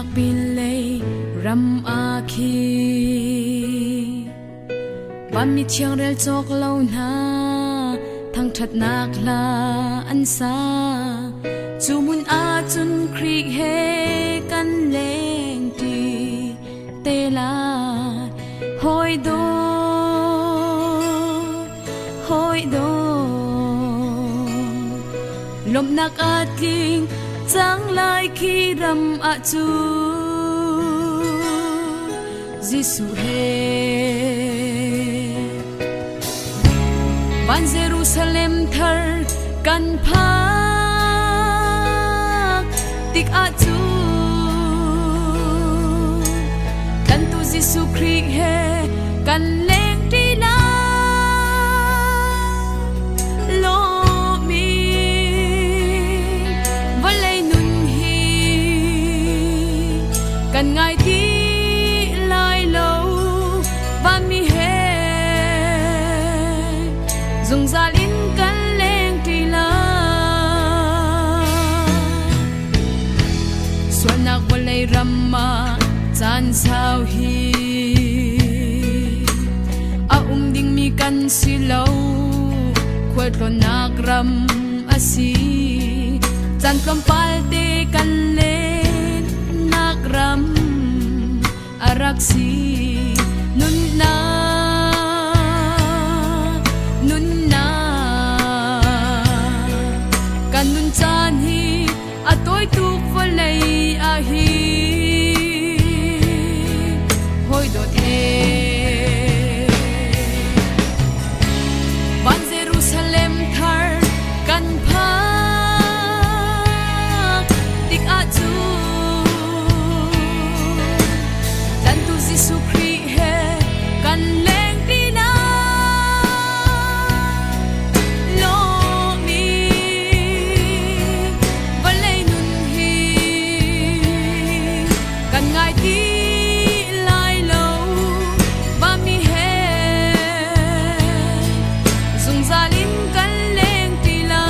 Lomnak pinlei ram ah khi Vanmi thiang rel cawk lo hna thangṭhatnak hla an sa. Cu hmun ahcun Khrih he kan lengṭi te lai. Hawi dawt, hawi dawt, lawmhnak a tling cang lai khi ram ahcun. Jesuh he van Jerusalem thar kan phak tik ahcun kan tu Jesuh Khrih he kan leng ṭi lai. Lawmi vawlei nun hi kan ngai ti lai lo vanmi he zungzal in kan leng ṭi lai. Sualnak vawlei ram ah caan sau hi a um dingmi kan si lo khualtlawnnak ram a si caan tlawmpal te kan lennak ram a rak si nunnak nunnak kan nun caan hi a tawi tuk vawlei ah hi hawi dawt he van Jerusalem thar kan phak tik ahcun Tlantu Jesuh Khrih he kan leng ti lai lawmi vawlei nun hi kan ngai ti lai lo vami he zungzal in kan leng ti lai.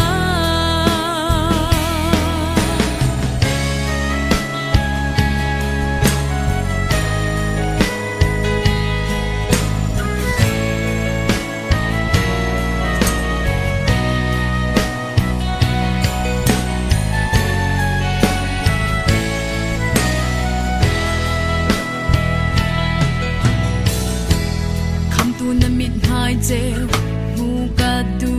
Khamtu na mithmai ceu hmu ka tu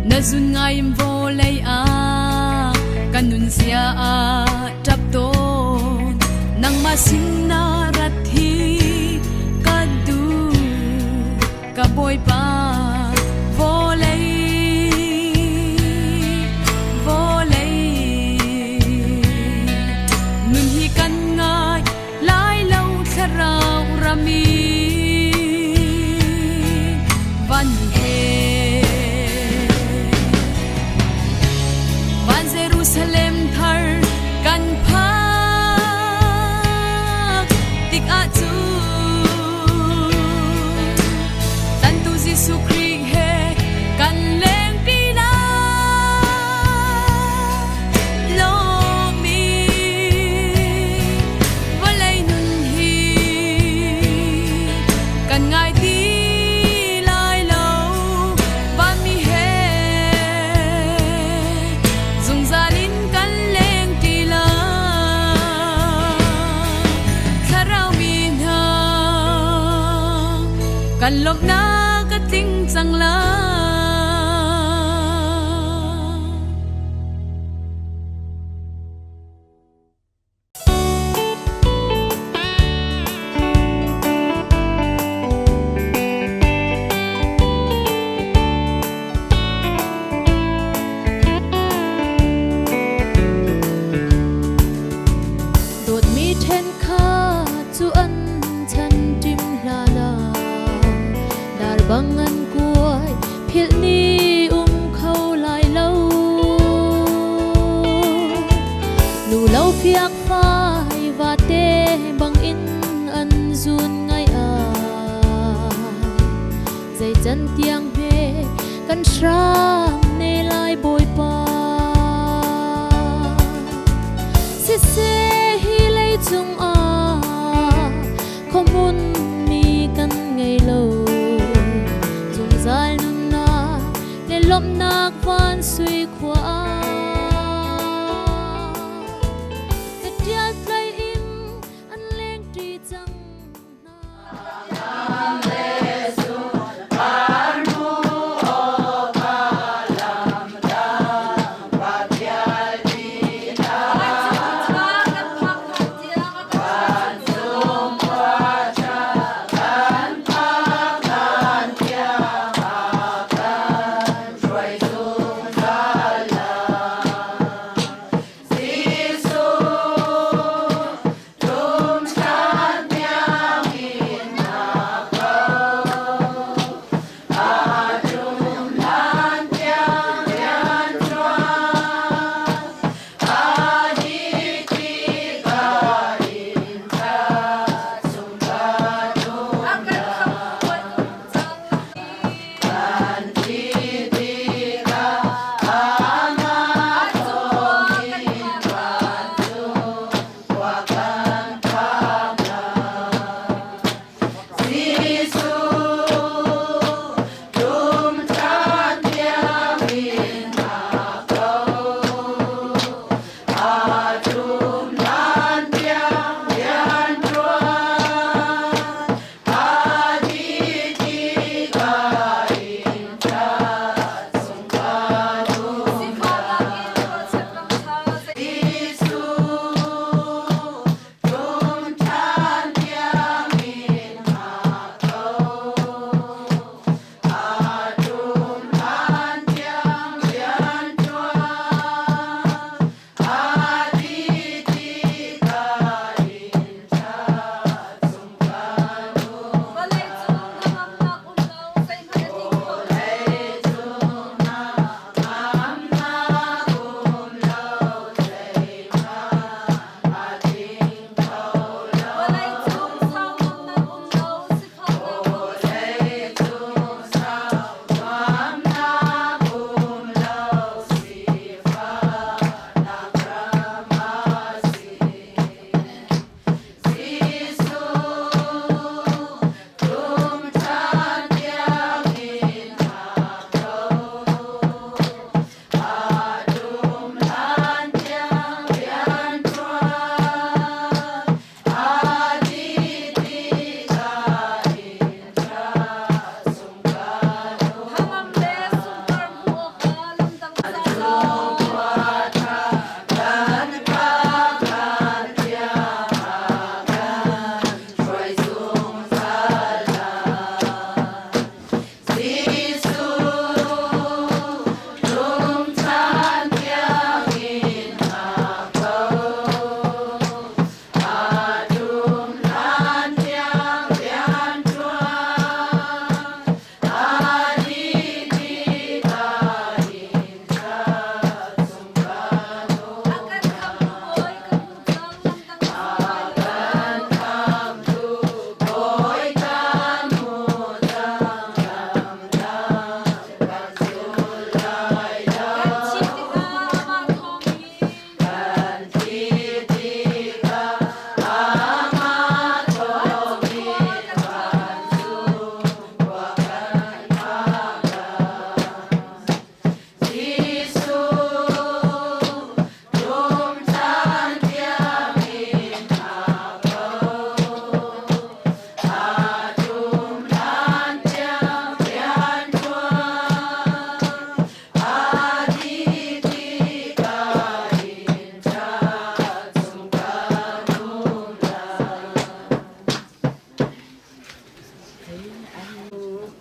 na zun ngai in vawlei ah ka nun zia ah ṭap tawn nangmah sin na rat hi ka duh ka Bawipa vawlei vawlei nun hi kan ngai lai lo thlarau rami van he van Jerusalem thar kan phak tik ahcun Tantu Jesuh Khrih he kan lengpi lai lawmi vawlei nun hi kan ngai ti lai lo vanmi he zungzal in kan leng ti lai thlarau mi hna kan lawmhnak a tling cang lai. Dawtmi ṭhen kha cu an chan ṭim hlan ah dar bang an kuai philh ni um kho lai lo. Nu lo fiak fai vate bang in an zun ngai ah zei can tiang he kan hram ne lai Bawipa. Siseh hi leicung ah khuahmun mi kan ngei lo. Zungzal nunnak le lawmhnak van sui khua ah. Catial tlai in an lengṭi cang hna.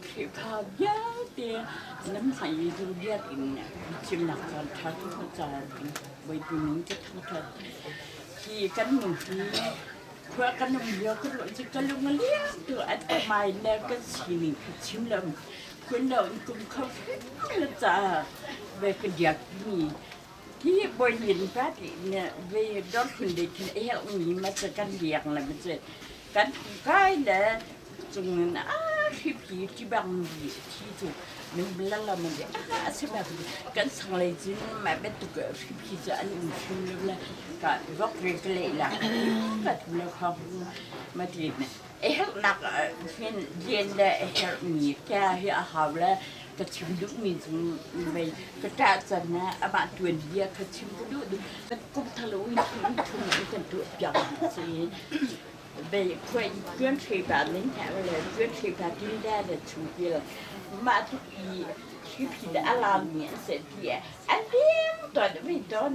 Khrihfa vialte nan hmai i biakinn chimnak caan ṭha tuk caah Bawipa min ka thangṭhat. Hi kan nu hi khua kan um lio ka ruah cu ka lung a liam tu a mai le kan sining kha chim lo phun lo in kum kho hrim caah ve ka diak mi Hi Bawi pa ti ve dor phun de khin a herhmi ma cu kan biak le ma cu kan kai le cung in a Hriphi ṭibang mi thi cu min la man a si bak kan sang lei cun mah bantuk hriphi cu an um hrim lo le ka vok re ka leh la ka tu le kha ma ti ne a herhnak hin lian le a herhmi ka hi a hau le ka chim duhmi cu mei ka ṭah can na amah tuan bia ka chim ka duh kum thalo in thum in kan tuah piak si Bei khuai tuan hreipa min he le tuan hreipa tin da le chungpil mah tluk i hriphi da a lam mi an se ti an lim ton vi ton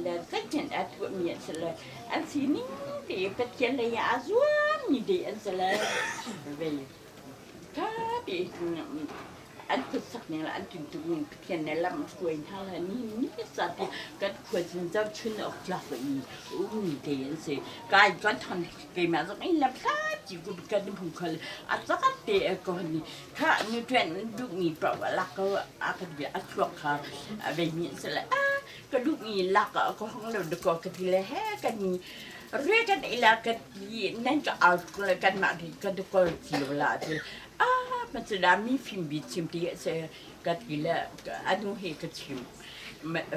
le zeitin a tuah mi an si le an sining te Pathian lei ah a zuam mi de an si le vei tha te an kutsak ning le an tintuk ning Pathian nih lam hruai hna le ni ni sa ti kan khua cun zohchun awk tlak i ummi te an si. Kai kan thon keimah zong in lam hlat ci ku kan hmu khal a zakat te ko ni kha nu tuen duhmi paoh a lak ko a kan bia a chuak kha a vei mi an si le a ka duhmi lak a ko hong lo ko ka ti le he kan ni re kan ila ka ti nan ka out ko kan mah di kan ko ci la ti Ah, ma mi fim bi chim ti a si ka ti le a nu he ka chim.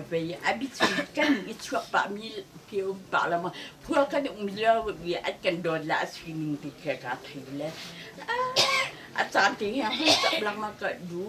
Vei a bi chim kan i chuak pah mi ti um pah la ma khua kan um lio bi an kan dawt la a sining ti khe ka thei le a caan te he hun chap lang ma ka du.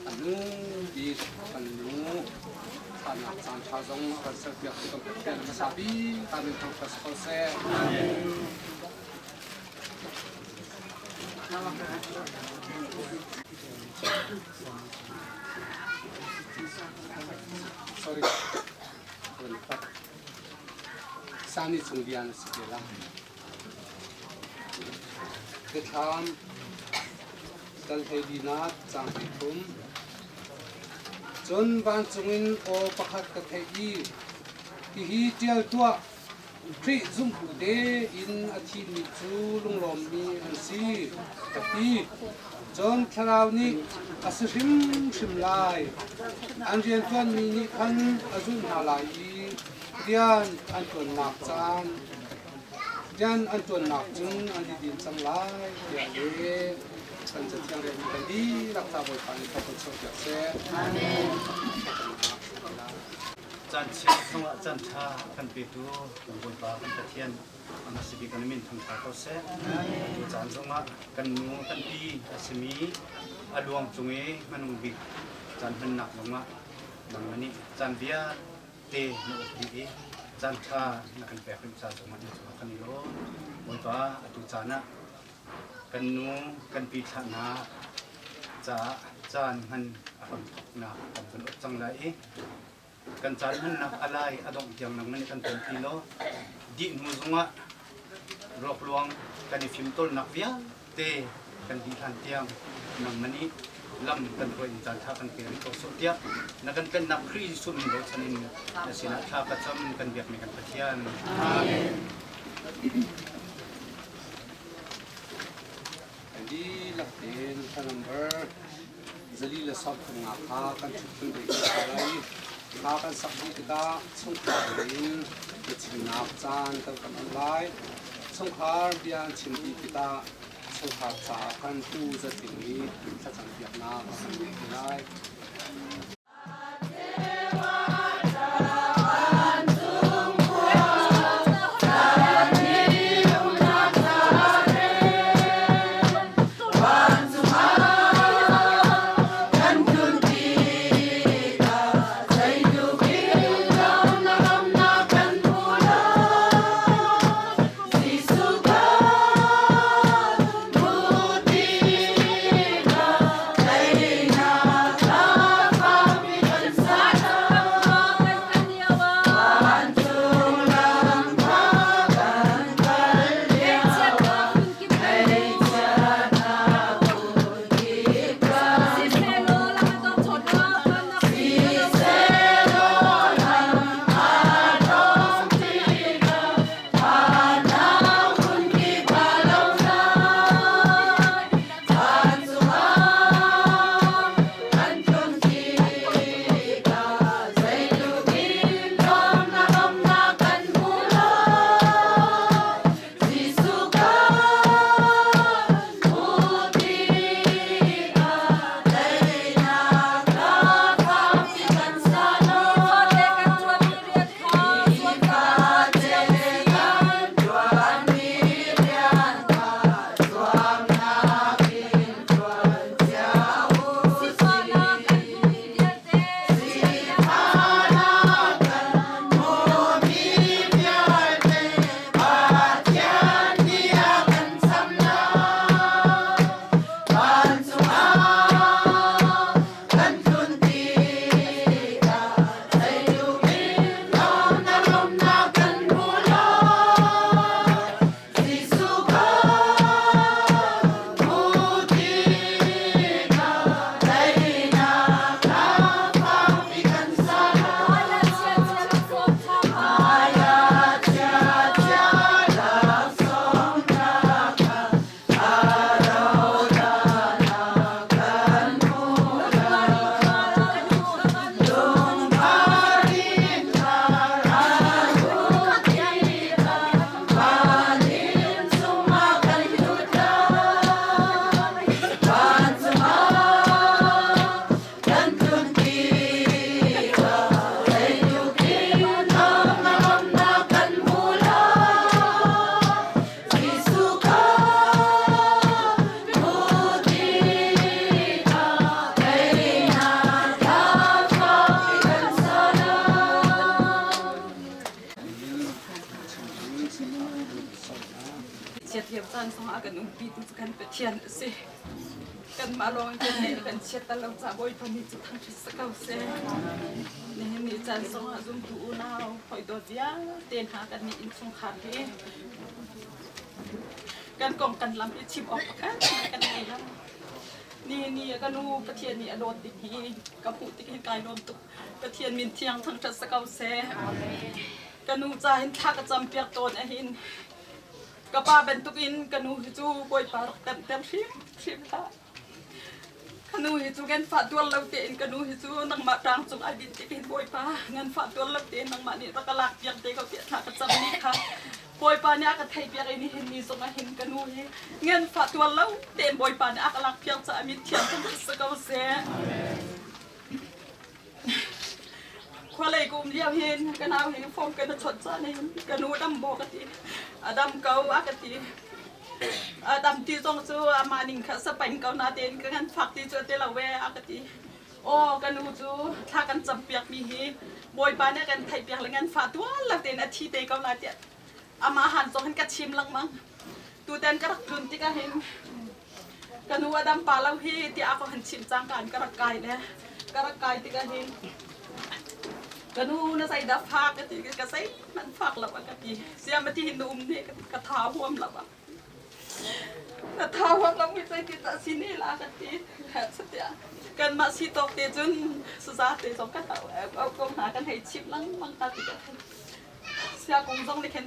A nu bik kan nu thanak caan ṭha zong a kan serpiak tu kan Pathian hmasa bik ah min thangṭhat si ko seh. Sorry. Sani chung bia na si te la. Biathlam dal hleilinak caang 13. Cun vancung in aw pakhat ka theih i, Hihi ṭial tuah, Khrih zumtu tein a thimi cu lunglawmmi an si, ka ti. Cun Thlarau nih a si hrimhrim lai. An rianṭuanmi nih khan a zulh hna lai i rian an ṭuannak caan rian an ṭuannak cun an i din cang lai tiah le kan Cathiang relmi kan dihlak ca Bawipa nih thawk kan chuahpiak seh. Amen. Caan chia zongah caan ṭha kan petu kan Bawipa kan Pathian a hmasa bik kan min thangṭha ko seh. Tu caan zongah kan nu kan pi a simi a luang cung i hmanung bik caan hmannak zongah nangmah nih caan vialte na uk dih i caan ṭha na kan pek rih ca zongah na cungah kan i lawm. Bawipa atu caan ah kan nu kan pi thlahnak caah caan hman a hramthawknak kan vun uk cang lai i kan caan hmannak a lai a dongh tiang nangmah nih kan tuan ti law dih hnu zongah ruakluang kan i fimtawlnak vialte kan dih hlan tiang nangmah nih lam kan hruai in caan ṭha kan pe rih ko sawh tiah na kan tlennak Khrih Jesuh min bochan in na sinah thla ka cam kan biakmi kan Pathian. Amen. Dihlak tein thla number 435 kha kan ṭhut phun ve ko lai. Hla kan sak dih tikah chungkhar in biachimnak caan kan kan on lai. Chungkhar bia an chim dih tikah chungkhar caah kan pu zatling nih thlacam piaknak a kan pek te lai. kan umpitu cu kan Pathian a si. Kanmah lawng in kan neih kan chiat tal lo caah Bawipa nih cu thangṭhat si ko seh. Nihin ni caan zongah zumtu unau hawi dawt vialte hna kan nih innchungkhar hi kan kong kan lam i chim awk pakhat kan ngei lo. Nihin ni ah ka nu Pathian nih a dawt ding hi ka hmuh tik hin kai lawm tuk. Pathian min thiang thangṭhat si ko seh. Ka nu ca hin thla ka cam piak tawn ahhin ka pa bantukin ka nu hi cu Bawipa rak temter hrimhrim hlah. Ka nu hi cu nganfah tuar lo tein ka nu hi cu nangmah ṭang cung ai dinh tik hin Bawipa nganfah tuar lo tein nangmah nih rak ka lak piak te ko tiah thla ka cam ni kha Bawipa nih a ka theih piak i nihin ni zong ah hin ka nu hi nganfah tuar lo tein Bawipa nih a ka lak piak caah min thiang thangṭhat si ko seh. Khualei ka um lio hin ka nau hi phone kan i chawnh caan hin ka nu dam maw ka ti. A dam ko a ka ti. A dam ti zong cu amah ning kha sa peng ko natein ka ngan fak ti cu a ti lo ve a ka ti. Aw ka nu cu thla kan cam piak mi hi Bawipa nih a kan theih piak le ngan fah tual lo tein a thi te ko lai tiah amah han zong hin ka chim lengmang. Tutan ka rak tlun tikah hin Ka nu a dam pa lo hi tiah a ka hun chimh cangka in ka rak kai le ka rak kai tikah hin ka nu na zeidah fak ka ti ka zeihmanh fak lo a ka ti siam a ti hin na um ne ka tha huam lo a na tha huam lo mi zei ti dah si ne la ka ti tiah kanmah si tawk te cun saza te zong kan au ko hna kan hei chimh lengmang ta tikah Siakung zong nih khin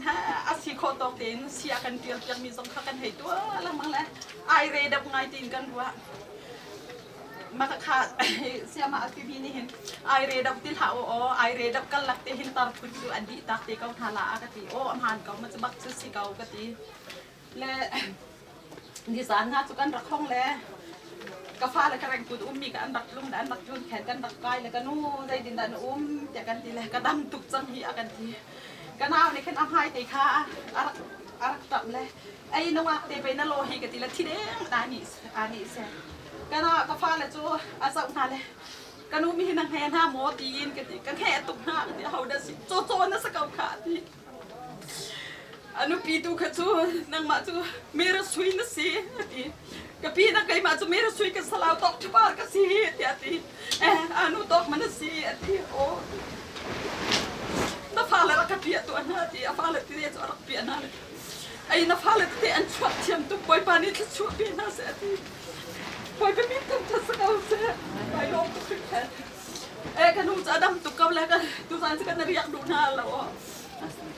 a si khawh tawk tein sia kan ṭial piakmi zong kha kan hei tuah lengmang le ai re deuh ngai tiin kan ruah. Mah kha siama a timi nih hin ai re deuh ti hlah u aw ai re deuh kan lak te hin tar phun cu an dih tak te ko hna la a ka ti aw a hmaan ko ma cu bak cu si ko ka ti. Le nizaan hna cu kan rak hong le ka fale ka rengkut ummi ka an rak tlung le an rak tlun khen kan rak kai le ka nu zeitin dah na um tiah kan ti le ka dam tuk cang hi a kan ti. Ka nau nih khin a hmai te kha a rak a rak ṭap le ei nungak te pei na law hi ka ti le thi deng ani ani se. Ka na ka fale cu a zoh hna le ka nu mi hi na hne hna maw tiin ka ti ka hne tuk hna ka ti ho dah si caw caw na sa ko kha ti. A nupi tu kha cu nangmah cu mera sui na si a ti. Ka pi na keimah cu mera sui ka salau tawk ṭhapar ka si tiah a ti. Eh, anu tawk man a si a ti. Aw. Na fale rak ka piah tuah hna ti. A fale tete cu a rak piah hna. Ei na fale tete an chuak thiam tuk Bawipa nih thluachuah pe hna seh a ti. Bawipa min thangṭhat si ko seh. Kai lawm tuk hringhran. Eh, ka nu cu a dam tuk ko le ka tuzaan cu kan riak duh hna lo.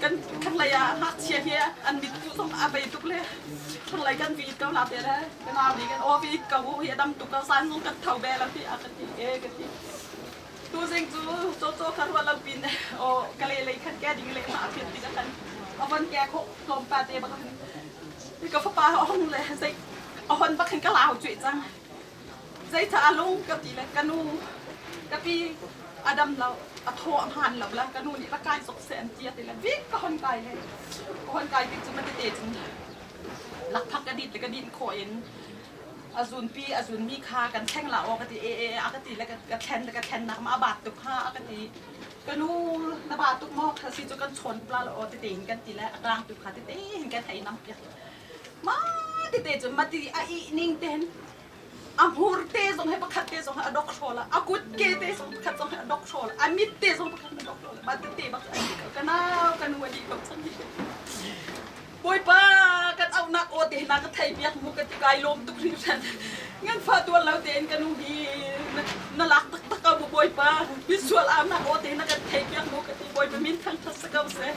Kan thlanglei ah ngakchia hi an mit tu zong a bei tuk le thlanglei kan vit ko la te le ka nau nih kan aw vit ko hi a dam tuk ko san zong kan tho ve lo ti a ka ti e ka ti. Tu zing cu caw caw kha ruah lo pin aw ka le lei khan ke ding le ma phiat ti ka khan a von ke kho tlawm pa te bak ka fapa a hong le zei a hon bak hin ka lau cuih cang. Zeicah a lung ka ti le ka nu ka pi a dam lo a thaw a hmaan lo la ka nu nih rak kai zok seh an ti a ti le bik ka hon kai le ka hon kai tik cu ma tete cun lakphak ka dit le ka din khawh in a zunpi a zunmi kha kan thleng la aw ka ti e e a ka ti le ka thlen le ka thlen nak ma a baat tuk ha a ka ti ka nu na ba tuk maw kha si cu kan chawn pla la aw tete in kan ti le a kang tu kha tete hin kan hei nam piak ma tete cu mati a ih ning ten a hmur te zong he pakhat te zong he a dok hrawl a kut ke te zong pakhat zong he a dok hrawl a mit te zong pakhat a dok hrawl ma tete bak an ko ka nau ka nu a dih ko cang hi Bawipa kan auhnak aw te na ka thei piak mu ka ti kai lawm tuk hringhran ngan fa tuan lo tein ka nu hi na lak taktak ko mu Bawipa hi sual aunak aw te na kan thei piak mu ka ti Bawipa min thang that sa ko seh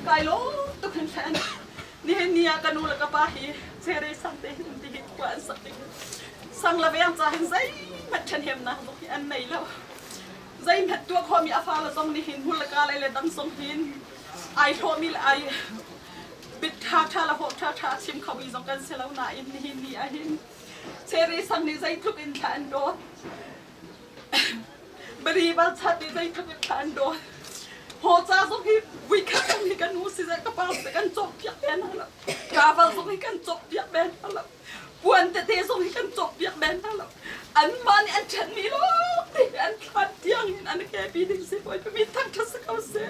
kai lawm tuk hringhran Nihin ni ah ka nu le ka pa hi cere sang te hin ti hi khua an sak ding. Sang le veng ca hin zeihmanh ṭhahnemnak zong hi an nei lo. Zeihmanh tuah khawhmi a fale zong nih hin hmur le ka lei le dang zong hin ai hlawhmi le ai bit ṭha ṭha le hawh ṭha ṭha a chim khomi zong kan si lo nain nihin ni ah hin cere sang nih zeitluk in thla an dawt. Bari bal chat i zeitluk in thla an dawt. Haw ca zong hi vuikhat zong hi kan nu siseh ka pa siseh kan cawkpiak ben hna lo. Kaval zong hi kan cawkpiak ben hna lo. Puan tete zong hi kan cawkpiak ben hna lo. Anmah nih an ṭhenmi lawng te an thlan tiang in an happy ding si Bawipa min thangṭhat si ko seh.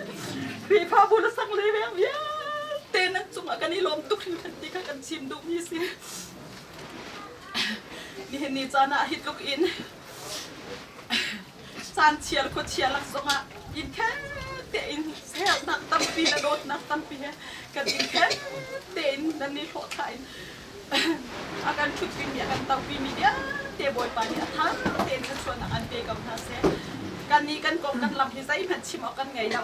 Khrihfabu le sang le veng vialte nan cungah kan. Kan i lawm tuk hringhran ti kha kan chim duhmi si. Nihin ni caan ah hi tluk in caan chia le khuachia lak zongah inn khen tein sernak tampi le dawtnak tampi he kan inn khen tein nan ni hlawhthla in a kan ṭhutpimi a kan tohpimi vialte Bawipa nih a tha tein thluachuahnak an pe ko hna seh. Kan nih kan kong kan lam hi zeihmanh chim awk kan ngei lo.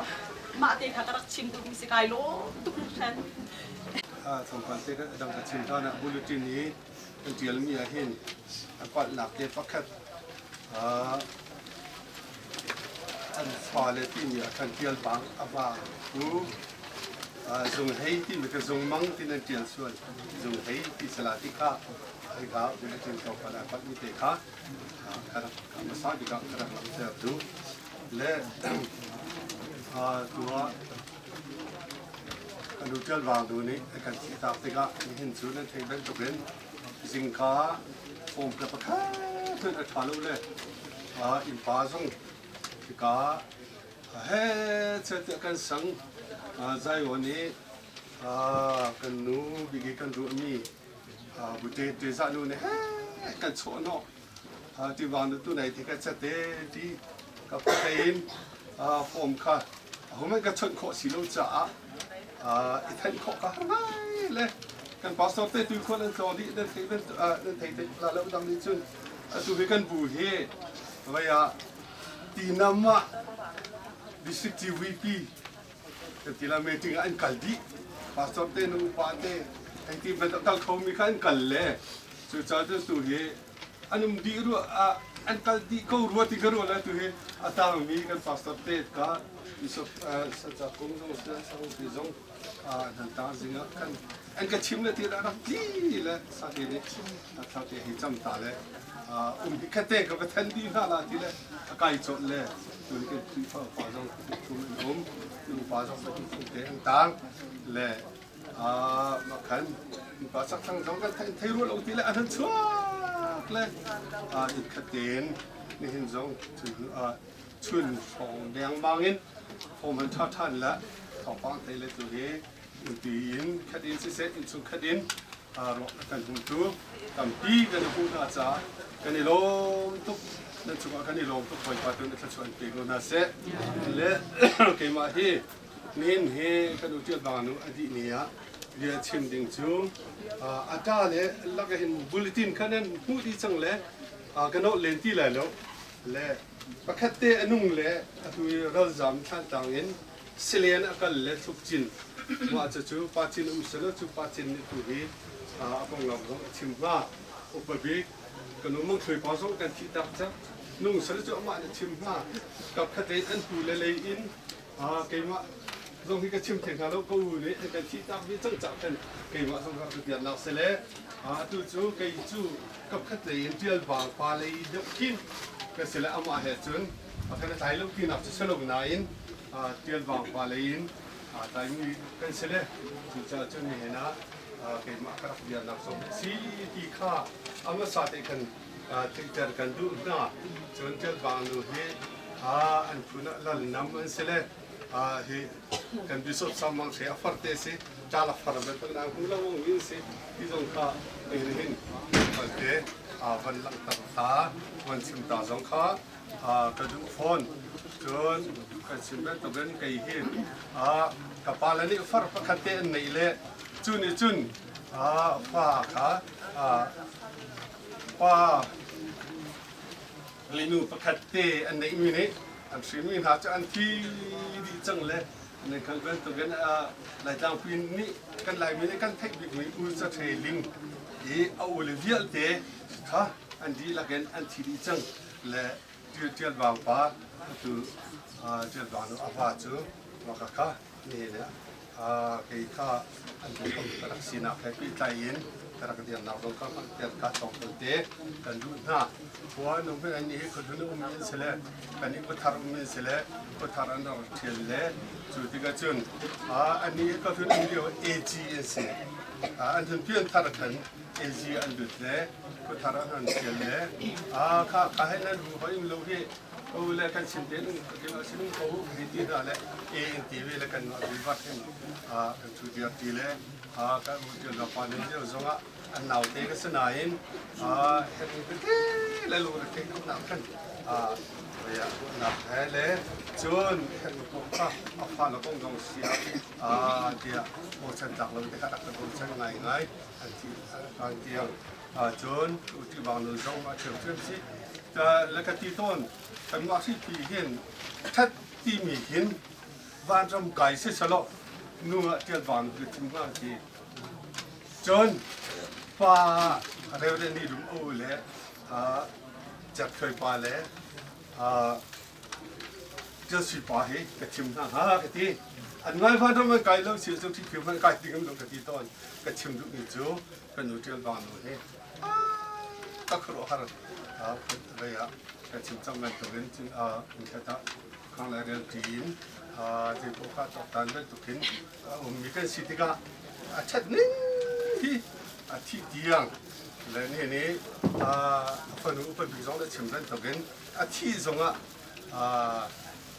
Mah te kha ka rak chim duhmi si kai lawm tuk hringhran. Thawngpang te dang ka chim hlan ah bulletin i kan ṭialmi ah hin a palhnak te pakhat an fale timi ah khan ṭial bang a va u zung hei timi kha zung mang tin an ṭial sual zung hei ti sala ti kha hika bulletin tlawmpal a palhmi te kha ka rak hmasa bik ah ka rak langhter duh le tuah Kan nu Ṭial Vang nu nih a kan thihtak tikah nihin cu nan theih bantukin zingka fawmte pakhat hmanh a ṭha lo le innpa zong hika he chet tiah kan sang Zion i kan nu bik i kan ruahmi bute te zah nu nih he kan chawhhnawh tivang nu tu nai ti ka cate ti ka patein form kha ahohmanh ka chawnh khawh si lo caah i thenh khawh ka har ngai le kan pastor te tu khual an tlawng dih nan thei nan thei te la lo dang nih cun atu hi kan bu hi vei ah tinam ah district GVP kan ti la meeting ah an kal dih pastor te nu pa te hei ti bantuk kal kho mi kha an kal le cucaah cun tu hi an um dih rua an kal dih ko rua ti ka ruah le tu hi a tangmi kan pastor te ka Bishop Saca Kung zong Sang Pi zong nan tang zing ah kan an ka chim le ti dah rak ti le sate nih thate hi cam ta le um hi khate ka va then dih hna la ti le a kai chawt le tu hi kan Khrihfa upa zong thum an um upa zong thum te an tang le mah khan mipa chakthlang zong kan thei rua lo ti le an han chuak le in khat tein nihin zong chun hrawng dengmang in form han ṭha ṭhan le thawngpang thei le tu hi ti in khat in siseh innchung khat in ruak kan hmutu tampi kan i hmuh hna caah kan i lawm tuk nan cungah kan i lawm tuk Bawipa tu na thluachuah an pe ko hna seh le keimah hi nihin hi kan u Ṭial Bang nu a dih ni ah bia chim ding cu a ṭa le lak hin bulletin kha nan hmuh dih cang le ka nolh len ti lai lo le pakhat te a nung le atu i ralzam thlantlang in Silen a kal le thluk cin mah cucu pa cin um selaw cu pa cin nih tu hi a konglam zong a chim hnga. Upa bik ka nu Mang Thluai pa zong kan thih tak cang. Nung selaw cu amah nih a chim hnga. Kap khat lei an pu le lei in keimah zong hi ka chim theng hna lo ka u nih an kan thih tak dih cang cah khan keimah zong rak ka biaknak si le atu cu kei cu kap khat lei in ṭial bang pa lei deuh khin ka si le amah he cun a kan tlai lo tinak cu si lo nain Ṭialvang pa lei in aa tlaimi kan si le cucaah cun nihin ah keimah ka rak biaknak zong a si ti kha a hmasa te khan theihter kan duh hna. Cun Ṭialvang nu hi an phun ah lal nam an si le hi kan bishop Sang Mang Hre a far te si ṭalak far bantuk na hmu lo mi an si ti zong kha nihin te van langhter ta van chim ta zong kha ka duh fawn. Cun kan chim bantukin kei hi ka pale nih far pakhat te an neih le cu nih cun fa kha pa le nu pakhat te an neihmi nih an hrinmi hna cu an thi dih cang le nan kal bantukin Laitlang pi nih kan Laimi nih kan theih bikmi U Ca Ṭhe Ling i a ule vialte kha an dihlak in an thi dih cang le Ṭial Vang pa atu Ṭial Vang nu a va cu maka kha nihin ah kei kha an kom ka rak sinak he pehtlai in ka rak dirnak zong kha hngalhter ka tlawmpal te kan duh hna. Khua an um an nih hi khuahlun a ummi an si le kan nih khuathar ummi an si le khuathar an rak ṭhial le cu tikah cun annih hi khuahlun um lio AG an si. An hun pianthar khan AG an lut le khuathar an hun ṭhial le kha kha he nan ru hoi um lo hi. Ka u le kan sin te nung keimah sin um ko u hei ti hna le e in ti ve le kan mah bak hin kan thu diar ti le kan u ṭial pa nih lio zongah an naute ka si nain herhmi tete le lungre theih duhnak khan ruahnak he le cun herhmi kong kha a fale kong zong si ah tiah bochan tlak lo te kha rak ka bochan ngaingai an ti kan tiang cun uti bang nu zong a ṭhiamṭhiam si le ka ti tawn kanmah hripi hin ṭhat timi hin vanram kai si selaw nu ah ṭial bang ka chim hnga ti Cun pa Reverend Ni Lum O le Certhluai pa le Ṭial Sui pa hi ka chim hna hnga ka ti. An ngai van ram an kai lo si cu ṭhikhiu hmanh kai ding lo ka ti tawn. Ka chim duhmi cu ka nu Ṭial Vang nu hi ka khuaruahhar vei ah ka chim cang bantukin cun inkhat ah khang le rel ṭi in zeipaoh kha tuaktan bantukin a ummi kan si tikah a ṭhat ning hi a thih tiang le nihin i a fanu upa bik zong le chim bantukin a thih zongah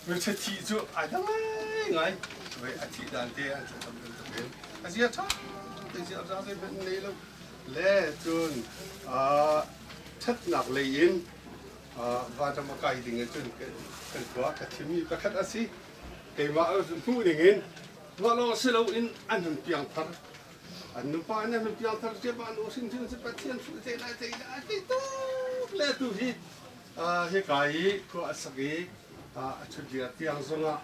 ngakchia thih cu ai dang ngaingai a thih dan te an ṭhat bantukin a zia ṭha te zia za zeihmanh nei lo le cun ṭhatnak lei in vanram a kai ding cun kan khua ka thimmi pakhat a si. Keimah hmuh ning in tuah lawng si loin an hun piangthar. An nupa in an hun piangthar ṭiap an u hrimhrim cu Pathian hruh te lai te lai ti tuk le tu hi hika i khua a sak i a ṭhut lio tiang zongah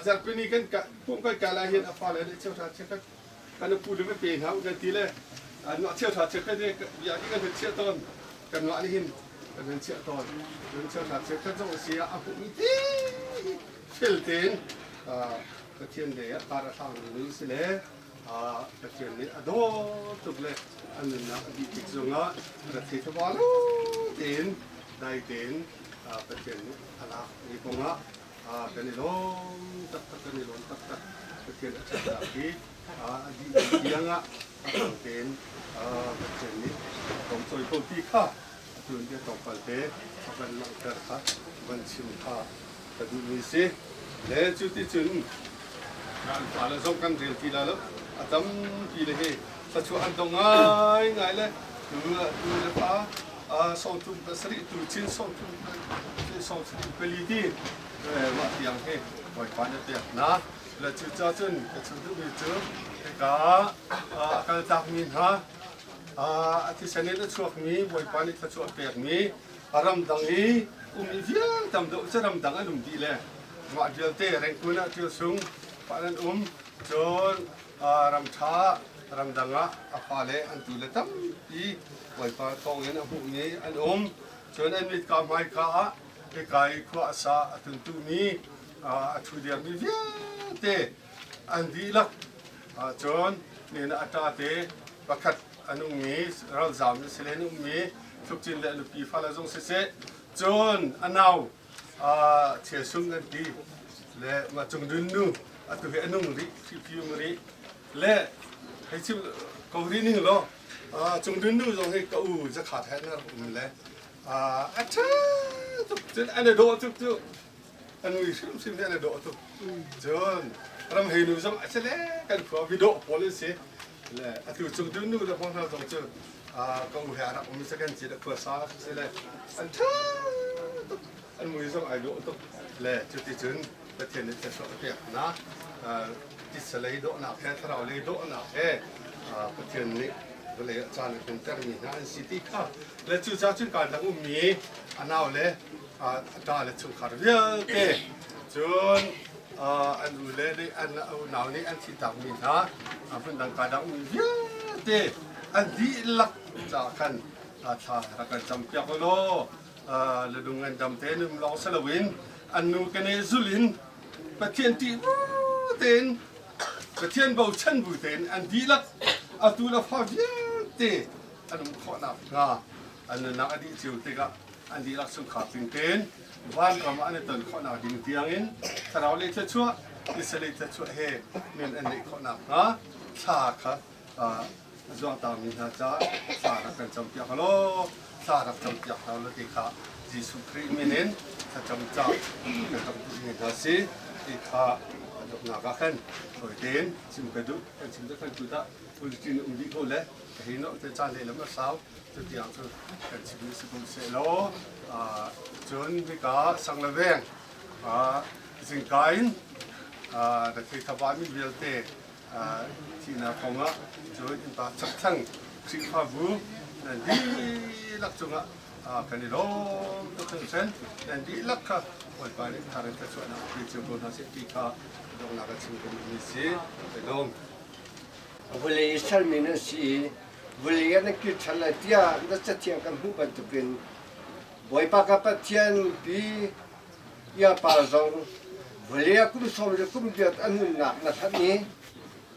zarhpini kan pumh kan kai lai hin a fale nih cheuhra cheukhat kan pu le va pe hna u kan ti le anmah cheuhra cheukhat hi bia hi kan hun chiah tawn kanmah nih hin kan hun chiah tawn cun cheuhra cheukhat zong a si ah a hmuhmi te fel tein Pathian lei ah kar a hlangmi nu si le Pathian nih a dawt tuk le a nunnak a dih tik zongah rethei thaba lo tein dai tein Pathian nih a lak mi kongah kan i lawm taktak kan i lawm taktak Pathian a ṭhatnak hi a dih tiang ah a kong tein Pathian nih a kong cawi ko ti kha atu in bia tlawmpal te a van langhter kha van chim kha ka duhmi si le cu ti cun an fale zong kan rel ti la lo a tampi le hi thluachuah an dong ngaingai le tu tu le pa sawmthum pasarih tu chin sawmthum sawmthum pali ti mah tiang hi Bawipa nih pek hna le cucaah cun ka chim duhmi cu hika a kaltakmi hna a thisen in a chuakmi Bawipa nih thluachuah pekmi a ramdang i ummi vialte tam deuh cu ramdang an um dih le mah vialte Rengkun ah ṭialsung pah an um cun ram ṭha ramdang ah a fale an tu le tampi Bawipa thawngin a hmuhmi an um cun an mit ka hmaika ah hika i khua a sa a tuntumi a ṭhu diammi vialte an dihlak cun nihin a ṭa te pakhat an ummi ralzaam si le an ummi Thlukcin le a nupi fale zong siseh cun a nau Thiasung an ti le mah cung dun nu atu hi a nung rih ṭhiṭhium rih le hei chim ko rih ning law cung dun nu zong hi ka u zakhat he na rak um le a ṭha tuk cun an i dawh tuk cu an mui hrimhrim hi an i dawh tuk cun ram hei nu zong a si le kan khua vidawh pawl an si le atu cung dun nu le hmang hna zong cu ka u he a rak um i kan cit a khua sa si le an ṭha tuk an mui zong ai dawh tuk le cuticun Pathian nih thluachuah a pek hna. Titsa lei dawhnak he thlarau lei dawhnak he Pathian nih vawlei ah caan a hmuntermi hna an si ti kha le cucaah cun kaan dang ummi a nau le a ṭa le chungkhar vialte cun an u le an unau nih an thihtakmi hna hmundang kaa dang ummi vialte an dihlak caah khan thla rak kan campiak u law le lung an dam te num lawng si loin an nu ka ne zul in Pathian ṭih bu tein Pathian bochan bu tein an dihlak atu le fa vialte an um khawhnak hnga an nunnak a dih cio tikah an dihlak chungkhar tling tein vanram ah an i ton khawhnak ding tiangin thlarau lei thluachuah tisa lei thluachuah he nun an neih khawhnak hnga thla kha a zuangtangmi hna caah thla rak kan campiak law thla rak campiak hna law ti kha Jesuh Khrih min in thla. thlacam ca kan rak duh mi hna si ti kha a donghnak ah khan tawi tein chim ka duh. Kan chim cu kan tu dah bulletin um dih ko le ka hi no te caan lehlam a sau cu tiang cu kan chim mi si ko seh law cun hika sang le veng zingka in na thei thaba mi vialte thihnak kong ah cun innpa chakthlang Khrihfabu nan dihlak cungah kan i lawm tuk hringhran. Nan dihlak kha Bawipa nih thar in thluachuahnak pe cio ko hna seh ti kha donghnak a chim ka duhmi si. Ka lawm. Vawlei i sermi nan si i vawlei ah nan kir ṭhan lai tiah na Cathiang kan hmuh bantukin Bawipa ka Pathian pi Iapa zong vawlei ah kum sawm le kum riat a nunnak na hlanh i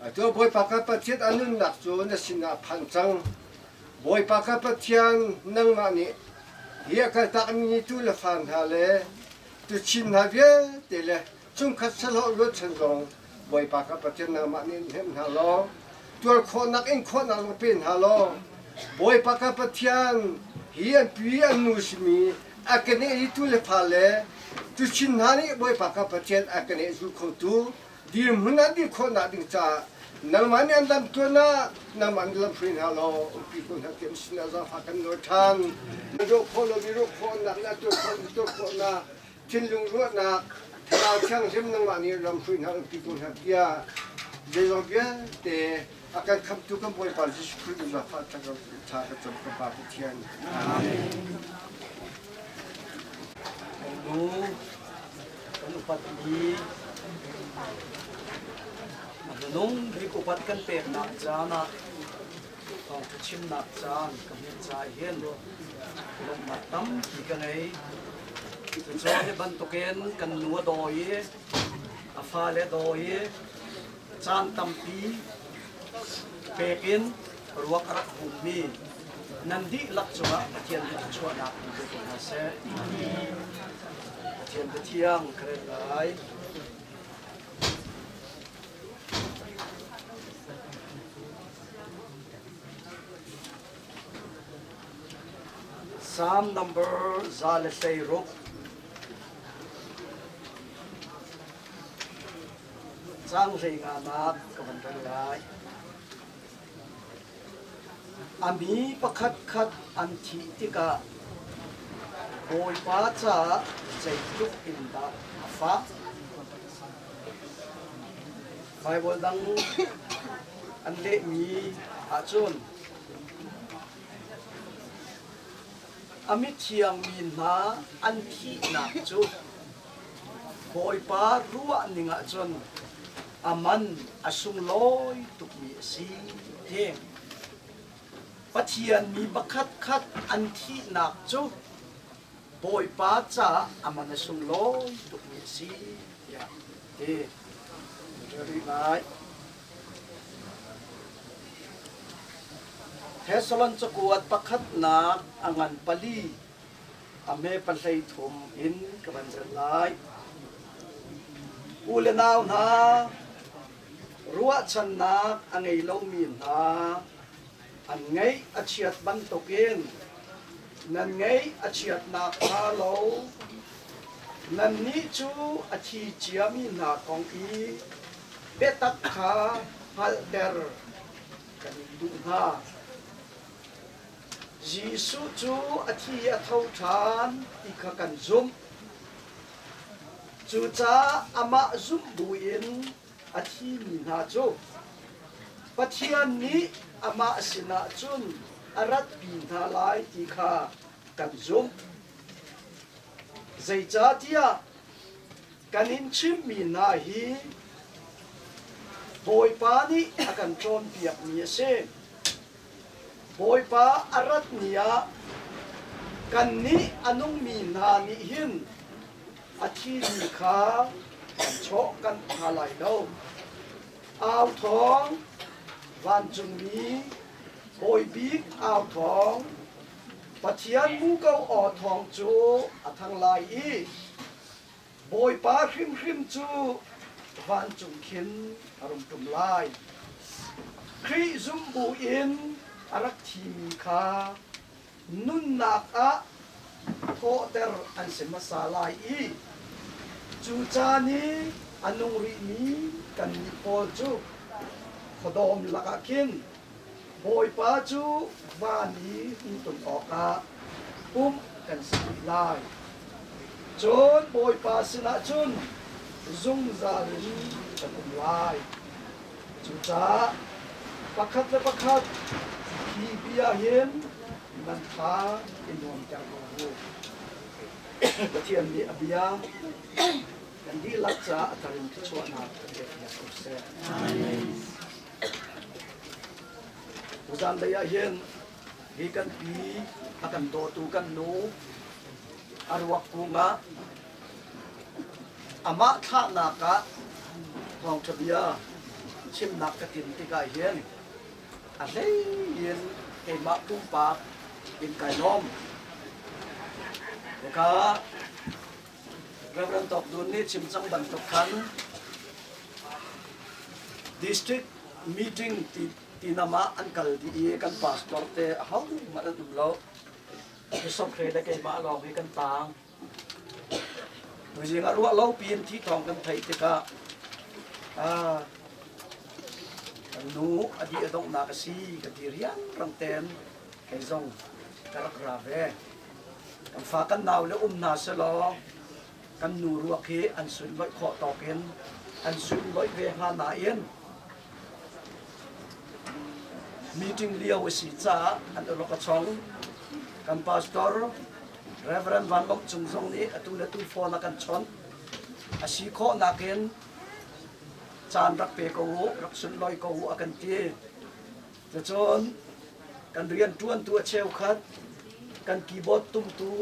atu Bawipa ka Pathian a nunnak cu na sinah a phan cang. Bawipa ka Pathian, nangmah nih hi a kaltakmi tu le fa hna le tuchin hna vialte le chungkhat sahlawh rualchan zong Bawipa ka Pathian nangmah nih hnemh hna law tuar khawhnak in khawhnak zong pe hna law Bawipa ka Pathian hi an pi an nu simi a keneh hi tu le fa le tuchin hna nih Bawipa ka Pathian a keneh zul khotu dirhmun an dir khawhnak ding caah nangmah nih an lam tuan ah nangmah nih lam hruai hna law umpi ko hna tiah sinah zaangfah kan nawl ṭhan. Ruah khawh lomi ruah khawhnak le tuah khawh tuah khawhnak thinlung ruahnak thlarau thianghlim nangmah nih lam hruai hna umpi ko hna tiah zeizong vialte a kan khamtu kan Bawipa Jesuh Khrih min zaangfah thla ka cam ka Pa Pathian. Amen. Nu kan upat i a minung bik upat kan peknak caan ah thawngṭha chimnak caan ka hmuh caah hin lawmhnak tampi ka ngei. Cucaah hi bantukin kan nu a dawi i a fale a dawi i caan tampi pek in ruak a rak hummi nan dihlak cungah Pathian nih thluachuahnak in pe ko hna seh. Pathian biathiang ka rel lai. Psalm number 116. Caang hleinganak ka van rel lai. A mi pakhatkhat an thih tikah Bawipa caah zeitluk in dah a fah. Baibal dang an lehmi ahcun a mithiang mi hna an thihnak cu Bawipa ruahning ahcun a man a sunglawi tukmi a si ti. Pathian mi pakhatkhat an thihnak cu Bawipa caah a man a sunglawi tukmi a si tiah ti. Rih lai. Thessalon cakuat pakhatnak a ngan pali a hme pahlei thum in ka van rel lai. U le nau hna, ruahchannak a ngei lomi hna an ngeih a chiat bantukin nan ngeih a chiatnak hnga lo nannih cu a thi ciami hna kong i biatak kha hngalhter kan in duh hna. Jesuh cu a thi a tho ṭhan ti kha kan zumh. Cucaah amah zumh buin a thimi hna cu Pathian nih amah sinah cun a ratpi hna lai ti kha kan zumh. Zeicahtiah kan in chimhmi hna hi Bawipa nih a kan cawnpiakmi a si. Bawipa a rat ni ah kannih a nungmi hna nih hin a thimi kha kan chawh kan hna lai lo. Au thawng, vancungmi, bawi bik au thawng, Pathian muko aw thawng cu a thang lai i Bawipa hrimhrim cu vancung khin a rung ṭum lai. Khrih zumh buin a rak thimi kha nunnak ah Thawhter an si hmasa lai i cu caan i a nung rihmi kannih pawl cu khuadawm lakah khin Bawipa cu van i hung tum awkah pumh kan si dih lai. Cun Bawipa sinah cun zungzal in kan um lai. Cucaah pakhat le pakhat hi bia hin nan tha i nuamter ko u. Pathian nih a bia kan dihlak caah a thar in thluachuahnak kan pekpiak ko seh. Tuzan lei ah hin hi kan pi a kan dawtu kan nu a ruak kung ah amah thlahnak ah thawngṭha bia chimnak ka tin tikah hin a hlei in keimah pumpak in kai lawm. Hika Reverend Tawk Dun nih chim cang bantuk khan district meeting ti tinam ah an kal dih i kan pastor te ahohmanh an um lo. Bishop Hre le keimah lawng hi kan tang. Tuzing ah ruah lo piin thi thawng kan theih tikah ah kan nu a di a donghnak a si ka ti rianrang tein kei zong ka rak ra ve. Kan fa kan nau le um hna selaw kan nu ruak hi an sunlawih khawh tawk in an sunlawih ve hnga nain meeting lio a si caah an ulok a chong. Kan pastor Reverend Van Lok Cung zong nih atu le tu phone a kan chawnh. A si khawh nakin caan rak pe ko u, rak sunlawi ko u a kan ti. Cucun kan rianṭuantu a cheukhat, kan keyboard tumtu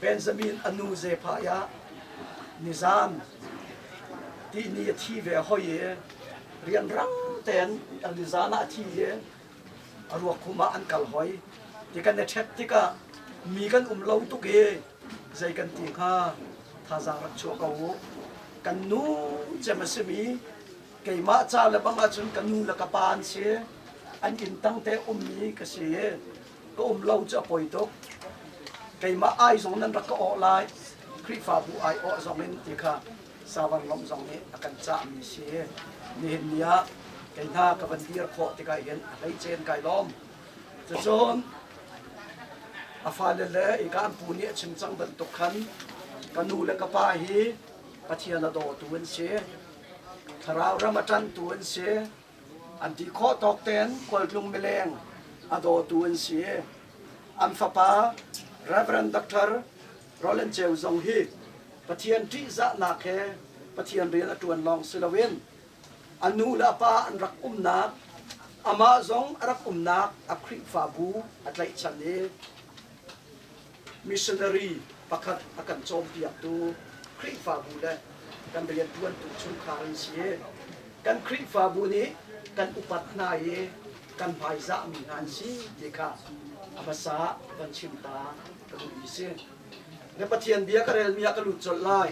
Benjamin a nu Zephaiah nizan tihni a thi ve hoi i rianrang tein nizan ah a thi i a ruak khum ah an kal hoi. Ti kan i ṭhek tikah mi kan um lo tuk i zei kan ti hnga thazaang rak chuah ko u. Kan nu cem a simi keimah ca le bang ahcun ka nu le ka pa an si. An inn tang te ummi ka si i ka um lo cu a poi tuk. Keimah ai zong nan rak ka awh lai. Khrihfabu ai awh zong in ti kha Savar lawmh zong nih a kan cahmi si. Nihin ni ah kei hna ka van dir khawh tikah hin a hleicen kai lawm. Cucun a fale le ika an pu nih a chim cang bantuk khan ka nu le ka pa hi Pathian a dawtu an si. Thlarau ram a ṭantu an si. An ti khawh tawk tein khualtlung mileng a dawtu an si. An fapa Reverend Dr. Roland Ceu zong hi Pathian ṭihzahnak he Pathian rian a ṭuan lawng si loin a nu le a pa an rak umnak, amah zong a rak umnak a Khrihfabu a tlaihchan i missionary pakhat a kan cawnpiaktu Khrihfabu le kan rianṭuantu chungkhar an si i kan Khrihfabu nih kan upat hna i kan hmaizahmi hna an si ti kha a hmasa van chim ta ka duhmi si. Na Pathian bia ka relmi ah ka lut colh lai.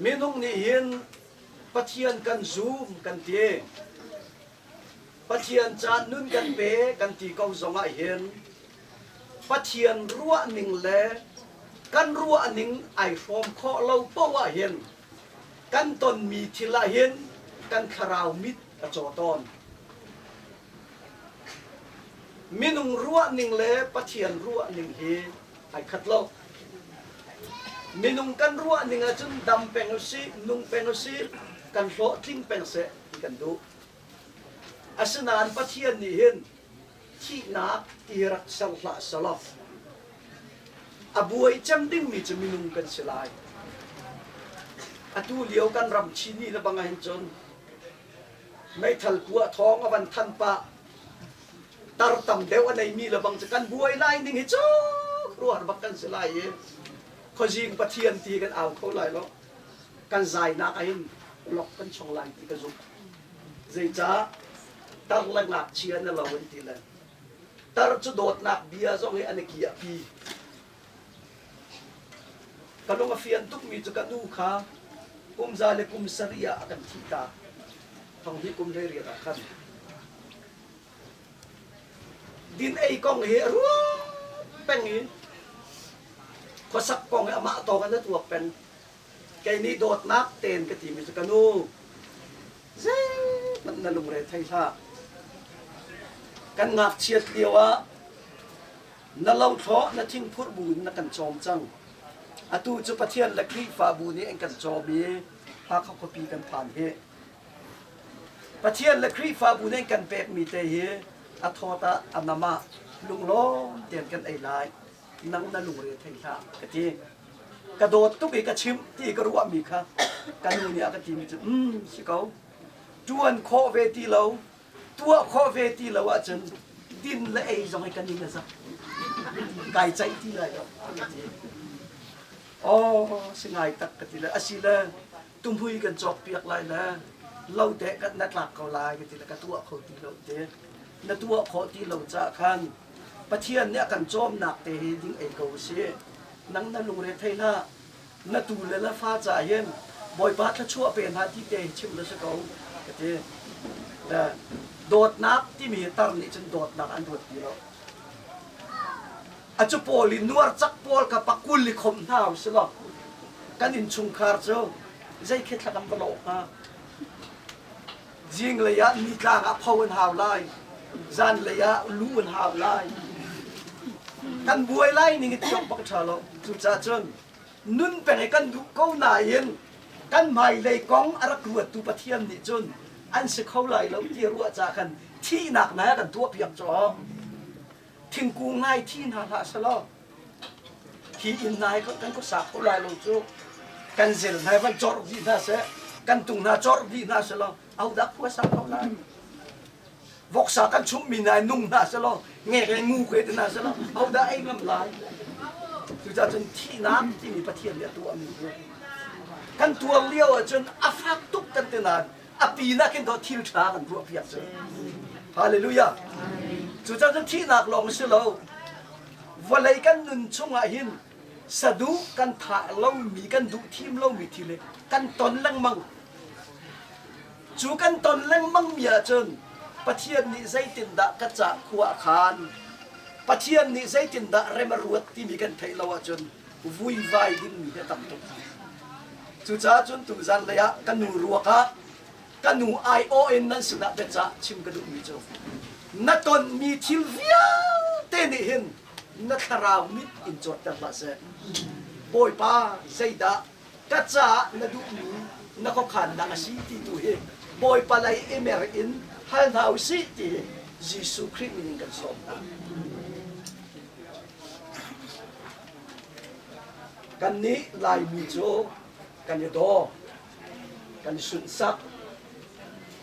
Minung nih hin Pathian kan zum kan ti. Pathian caan nun kan pe kan ti ko zongah hin Pathian ruahning le kan ruahning ai hrawm khawh lo paoh ah hin kan tonmi thil ah hin kan thlarau mit a caw tawn. Minung ruahning le Pathian ruahning hi ai khat lo. Minung kan ruahning ahcun dam peng usih, nung peng usih, kan hlawhtling peng seh ti kan duh. Asinain Pathian nih hin thihnak ti rak ser hlah selaw a buai cem dingmi cu minung kan si lai. Atu lio kan ram Chinmi le bang ahhin cun meithal puah thawng a van than pah tar tam deuh a neimi le bang cu kan buai lai ning hi cu khuaruahhar bak kan si lai i khuazing pathian ti kan au kho lai lo kan zainak ah hin lok kan chong lai ti ka zumh zeicah tar le ngakchia na lo an ti le tar cu dawtnak bia zong hi an i kiahpi Ka lung a fian tukmi cu ka nu kha kum za le kum sarih ah a kan thihtak. Thong hnih kum 18 ah khan. Din ei kong hi a ruat peng i khuasak kong hi amah tawk in a tuak peng. Kei nih dawtnak tein ka timi cu ka nu zeihmanh na lungre thei hlah. Kan ngakchiat lio ah na lothlawh na thingphurh bu in na kan cawm cang. Atu cu Pathian le Khrihfabu nih an kan cawm i Hakha khuapi kan phan hi. Pathian le Khrihfabu nih an kan pekmi te hi a thawt ah a nam ah lunglawm tein kan ei lai. Nang na lungre thei hlah ka ti. Ka dawt tuk i ka chimh ti ka ruahmi kha ka nu nih a ka timi cu um si ko. Ṭuan khawh ve ti lo, tuah khawh ve ti lo ahcun din le ei zong hi kan ning a zak. Kai ceih ti lai lo ka ti. Aw si ngai tak ka ti le asi le tumhui kan cawk piak lai le lo te kan na tlak ko lai ka ti le ka tuah kho ti lo te. Na tuah khawh ti lo caah khan Pathian nih a kan cawmnak te hi ding ei ko usih. Nang na lungre thei hlah. Na tu le na fa caah hin Bawipa thluachuah pe hna ti te hi chim na si ko ka ti. Le dawtnak timi hi tar nih cun dawtnak an ruat ti lo. A cu pawl i nuar cak pawl kha pakul i khomh hna usih law kan innchungkhar cu zei khi thla kan va lawh hnga. Zinglei ah nitlang ah pho an hau lai. Zanlei ah lu an hau lai. Kan buai lai ning i tiok bak ṭha lo. Cucaah cun nun peng i kan duh ko nain kan hmailei kong a rak ruattu Pathian nih cun an si kho lai lo ti ruah ca khan thihnak nai a kan tuahpiak caw. Thingkung ngai thi hna hlah selaw hi inn hna hi kan khuasa kho lai lo cu kan zel hna van cawrh dih hna seh kan tung hna cawrh dih hna selaw ahodah khua sa kho lai voksa kan chumhmi hna nung hna selaw ngek le ngu ke te hna selaw ahodah ei ngam lai cucaah cun thihnak timi Pathian nih a tuahmi cu kan tuar lio ahcun a fak tuk kan ti nain a pinah khin dawh thil ṭha kan ruah piak cu hallelujah cucaah cun thihnak lawng si lo vawlei kan nun chungah hin saduh kan thah lomi kan duh thim lomi thil hi kan ton lengmang cu kan ton lengmang mi ahcun Pathian nih zeitindah ka cah khua a khan Pathian nih zeitindah rem a ruat timi kan theih lo ahcun vuivai dingmi hi a tam tuk. Cucaah cun tuzan lei ah ka nu ruak ah ka nu aiawh in nan sinah biacah chim ka duhmi cu na tonmi thil vialte nih hin na thlarau mit in cawtter hlah seh. Bawipa zeidah ka caah na duhmi na khuakhannak a si ti tu hi Bawipa lei i mer in hal hna u sih ti hi Jesuh Khrih min in kan sawm hna. Kannih Laimi cu kan i daw, kan i sunhsak,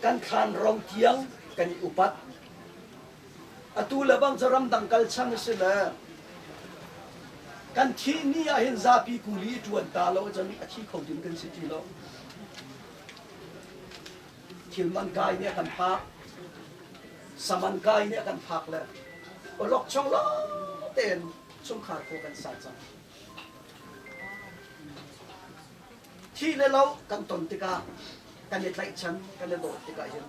kan thlan ro tiang kan i upat. Atu le bang cu ramdang kal chan a si le kan thih ni ah hin zapi kuli i ṭuan ta lo ahcun a thi kho ding kan si ti lo. Thil man kai nih a kan phak, saman kai nih a kan phak le awlokchong lo tein chungkhar khua kan sa cang. Thih le lo kan ton tikah kan i tlaihchan kan i dawt tikah hin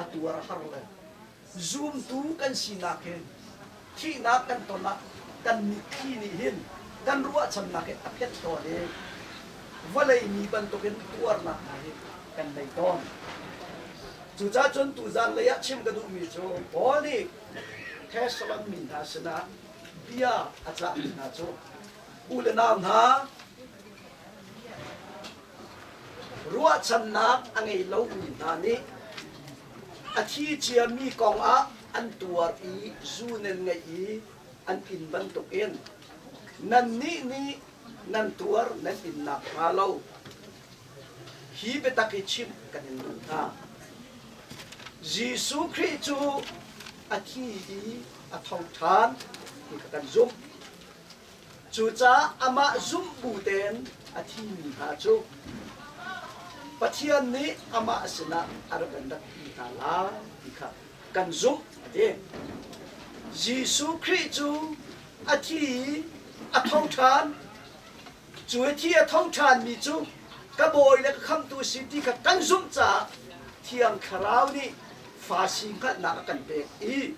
a tuar a har le zumtu kan sinak hi thihnak kan ton ah kan mitthli nih hin kan ruahchannak hi a phet tawn i vawlei mi bantukin tuarnak hna hi kan nei tawn. Cucaah cun tuzan lei ah chim ka duhmi cu Paul nih Thessalon mi hna sinah bia a cahmi hna cu u le nau hna ruahchannak a ngei lomi hna nih a thi ciami kong ah an tuar i zu nan ngeih i an in bantukin nannih nih nan tuar nan in nakhnga lo hi biatak hi chimh kan in duh hna. Jesuh Khrih cu a thi i a tho ṭhan ti kha kan zumh. Cucaah amah zumh bu tein a thimi hna cu Pathian nih amah sinah a rak kan ratpi hna lai ti kha kan zumh a ti. Jesuh Khrih cu a thi i a tho ṭhan. Cu i thi a tho ṭhanmi cu ka bawi le ka khamhtu a si ti kha kan zumh caah Thiang Thlarau nih fa si hngalhnak a kan pek i.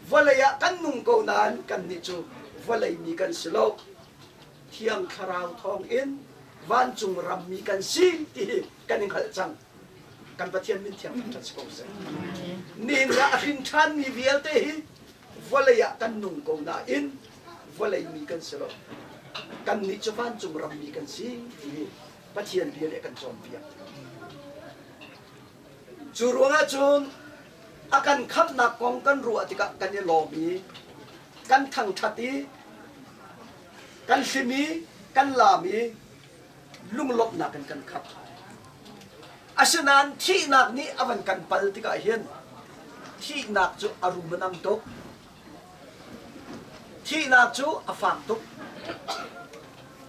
Vawlei ah kan nung ko nain kannih cu vawlei mi kan si lo. Thiang Thlarau thawngin vancung rammi kan si ti hi kan i hngalh cang. Kan Pathian min thiang thangṭhat si ko seh. Nihin ah a hrin ṭhanmi vialte hi vawlei ah kan nung ko nain vawlei mi kan si lo. Kannih cu vancung rammi kan si ti hi Pathian bia nih a kan cawnpiak. Cu ruangah cun a kan khamhnak kong kan ruah tikah kan i lawm i kan thangṭhat i kan hlim i kan laam i lunglawmhnak in kan khat. Asinain thihnak nih a van kan pal tikah hin thihnak cu a rum a nam tuk. Thihnak cu a fak tuk.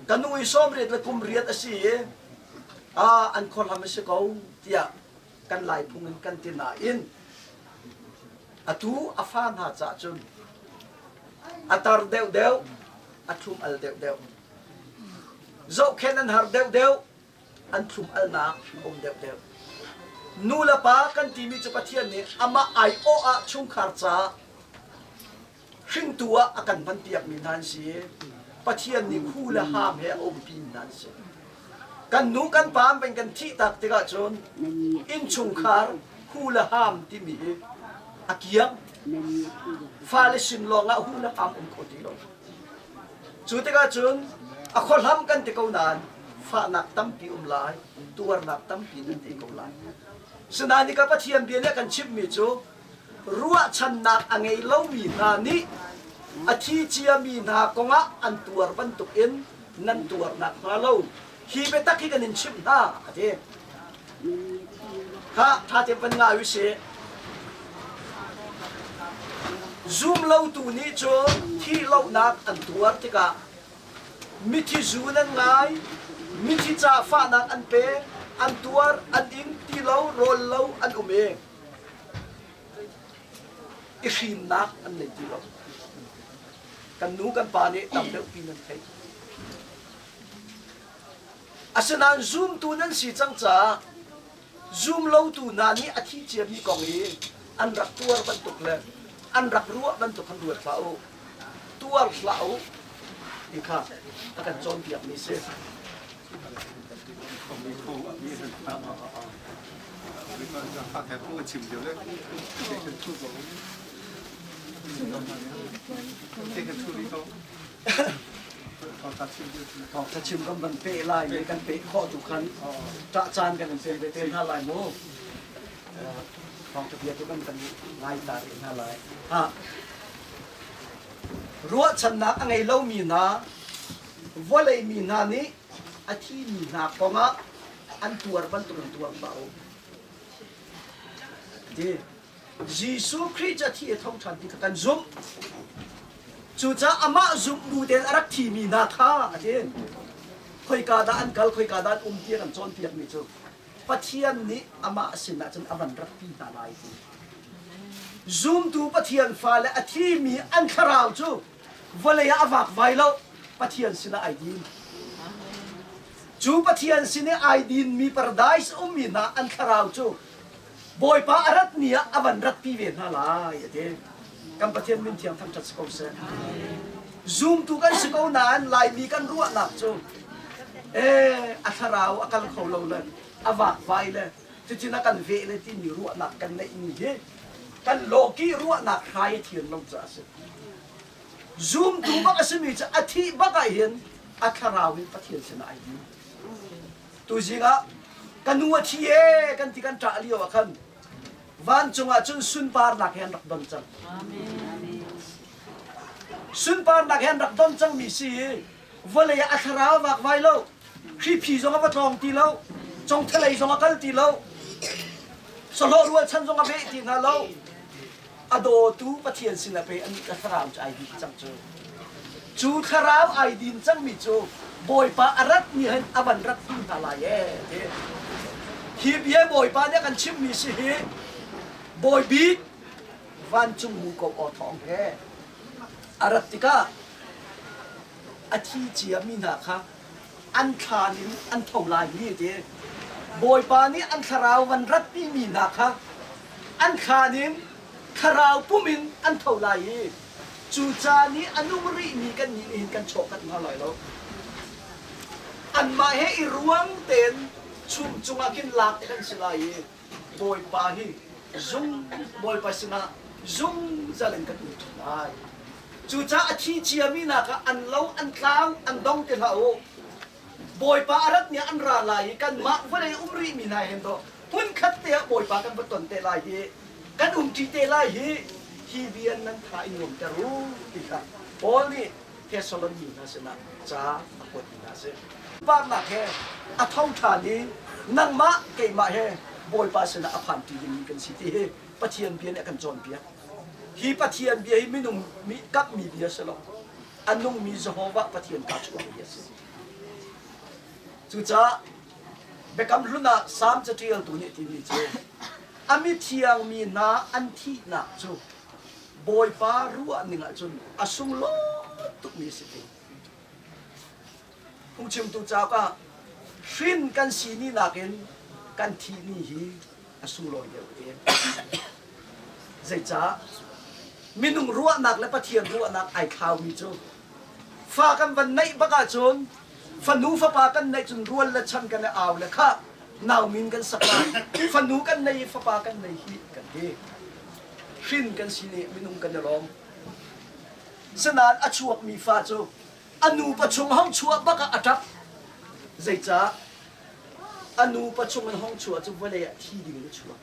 Ka nu i 80 le kum riat a si i an khuahlam a si ko tiah kan Lai phung in kan ti nain atu a fa hna cah cun a tar deuhdeuh, a thlum al deuhdeuh. Zohkhenh an har deuhdeuh, an thlum alnak a um deuhdeuh. Nu le pa kan timi cu Pathian nih amah aiawh ah chungkhar caah hringtu ah a kan hmanpiakmi hna an si i Pathian nih hu le haam he a umpi hna an si. Kan nu kan pa an kan thih tak tikah cun innchungkhar hu le haam timi hi a kiang. Fale sin lawngah hu le haam um kho ti lo. Cu tikah cun a khuahlam kan ti ko nain fahnak tampi um lai, tuarnak tampi nan ti ko lai. Sinain ka Pathian bia nih a kan chimhmi cu ruahchannak a ngei lomi hna nih a thi ciami hna kongah an tuar bantukin nan tuar nakhnga lo hi biatak hi kan in chimh hna a ti. Kha ṭha tein van ngai u sih. Zum lotu nih cun thih lohnak an tuar tikah mithi zun an ngai, mithi ca fahnak an pe, an tuar, an ing, ti lo, rawl lo an um i i hrimnak an nei ti lo. Kan nu kan pa nih tam deuh pi nan theih. Asinain zumtu nan si cang caah zumlotu hna nih a thi ciami kong i an rak tuar bantuk le an rak ruah bantuk khan ruat hlah u. Tuar hlah u ti kha a kan cawnpiakmi si. Thawngṭha kan van peh lai i kan peh khawh tu khan ṭah caan kan in pe ve te hna lai mu. Thawngṭha bia tu kan kan ngai ta rih hna lai. Ha. Ruahchannak a ngei lomi hna, vawlei mi hna nih a thimi hna kongah an tuar bantuk in tuar hlah u. Ti. Jesuh Khrih cu a thi a tho ṭhan ti kha kan zumh. Cucaah amah zumh bu tein a rak thimi hna kha a ti. Khoika dah an kal, khoika dah an um ti a kan cawnpiakmi cu Pathian nih amah sinah cun a van ratpi hna lai ti. Zumtu Pathian fale a thimi an thlarau cu vawlei ah a vakvai lo, Pathian sinah ai din. Cu Pathian sin i ai dinmi paradise ummi hna an thlarau cu Bawipa a rat ni ah a van ratpi ve hna lai a ti. Kan Pathian min thiang thangṭhat si ko seh. Zumtu kan si ko nain Laimi kan ruahnak cu ee a thlarau a kal kho lo le a vakvai le cutin a kan veh le timi ruahnak kan neihmi hi kan lawki ruahnak hrai a thian lo caah a si. Zumtu bak a simi cu a thih bak ah hin a thlarau in Pathian sinah ai din. Tuzing ah ka nu a thi ee kan ti kan ṭah lio ah khan vancung ah cun sunparnak he an rak don cang. Sunparnak he an rak don cangmi si i vawlei ah a thlarau vakvai lo, hriphi zong a va tlawng ti lo, congthalei zong a kal ti lo, sahlawh rualchan zong a veh ti hna lo. A dawtu Pathian sinah pei an ka thlarau cu ai din cang cu. Cu thlarau ai din cangmi cu Bawipa a rat ni hin a van rat tu hna lai ee ti. Hi bia Bawipa nih a kan chimhmi si hi Bawi bik vancung muko aw thawng he a rat tikah a thi ciami hna kha an thlan in an tho lai mi ti. Bawipa nih an thlarau van ratpi mi hna kha an thlan in. Thlarau pum in an tho lai i cu caan i a nung rihmi kannih nih hin kan chawhkanh hna lai lo. Anmah he i ruang tein chum cungah khin lak kan si lai i Bawipa hi zung Bawipa sinah zungzal in kan um ṭi lai. Cucaah a thi ciami nak ah an lo, an tlang, an dong ti hlah u. Bawipa a rat ni ah an ra lai i kanmah vawlei um rihmi hna hen to hmunkhat te ah Bawipa kan va ton te lai hi kan umṭi te lai hi hi bia nan tha i nuamter u ti kha Paul nih Thessalon mi hna sinah ca a kuatmi hna a si. Parnak he a tho ṭhan i nangmah keimah he Bawipa sinah a phanṭi dingmi kan si ti hi Pathian bia nih a kan cawnpiak. Hi Pathian bia hi minung mi kamhmi bia si lo. A nungmi Jehovah Pathian kaa chuakmi a si. Cucaah Biakam Hlun ah Salm caṭialtu nih timi cu a mithiang mi hna an thihnak cu Bawipa ruah ning ahcun a sunglawi tukmi a si ti. Phungchimtu cauk ah hrin kan si ni nakin kan thih ni hi a sunglawi deuh ti. Zeicah? Minung ruahnak le Pathian ruahnak ai thlaumi cu fa kan van neih bak ahcun fanu fapa kan neih cun rual le chan kan i au le khah nau min kan sak lai fanu kan nei i fapa kan nei hi kan ti. Hrin kan si nih minung kan i lawm. Sinain a chuakmi fa cu a nu pachung hong chuah bak ah a ṭap. Zeicah? A nu pachung in hong chuah cu vawlei ah thi ding in a chuak.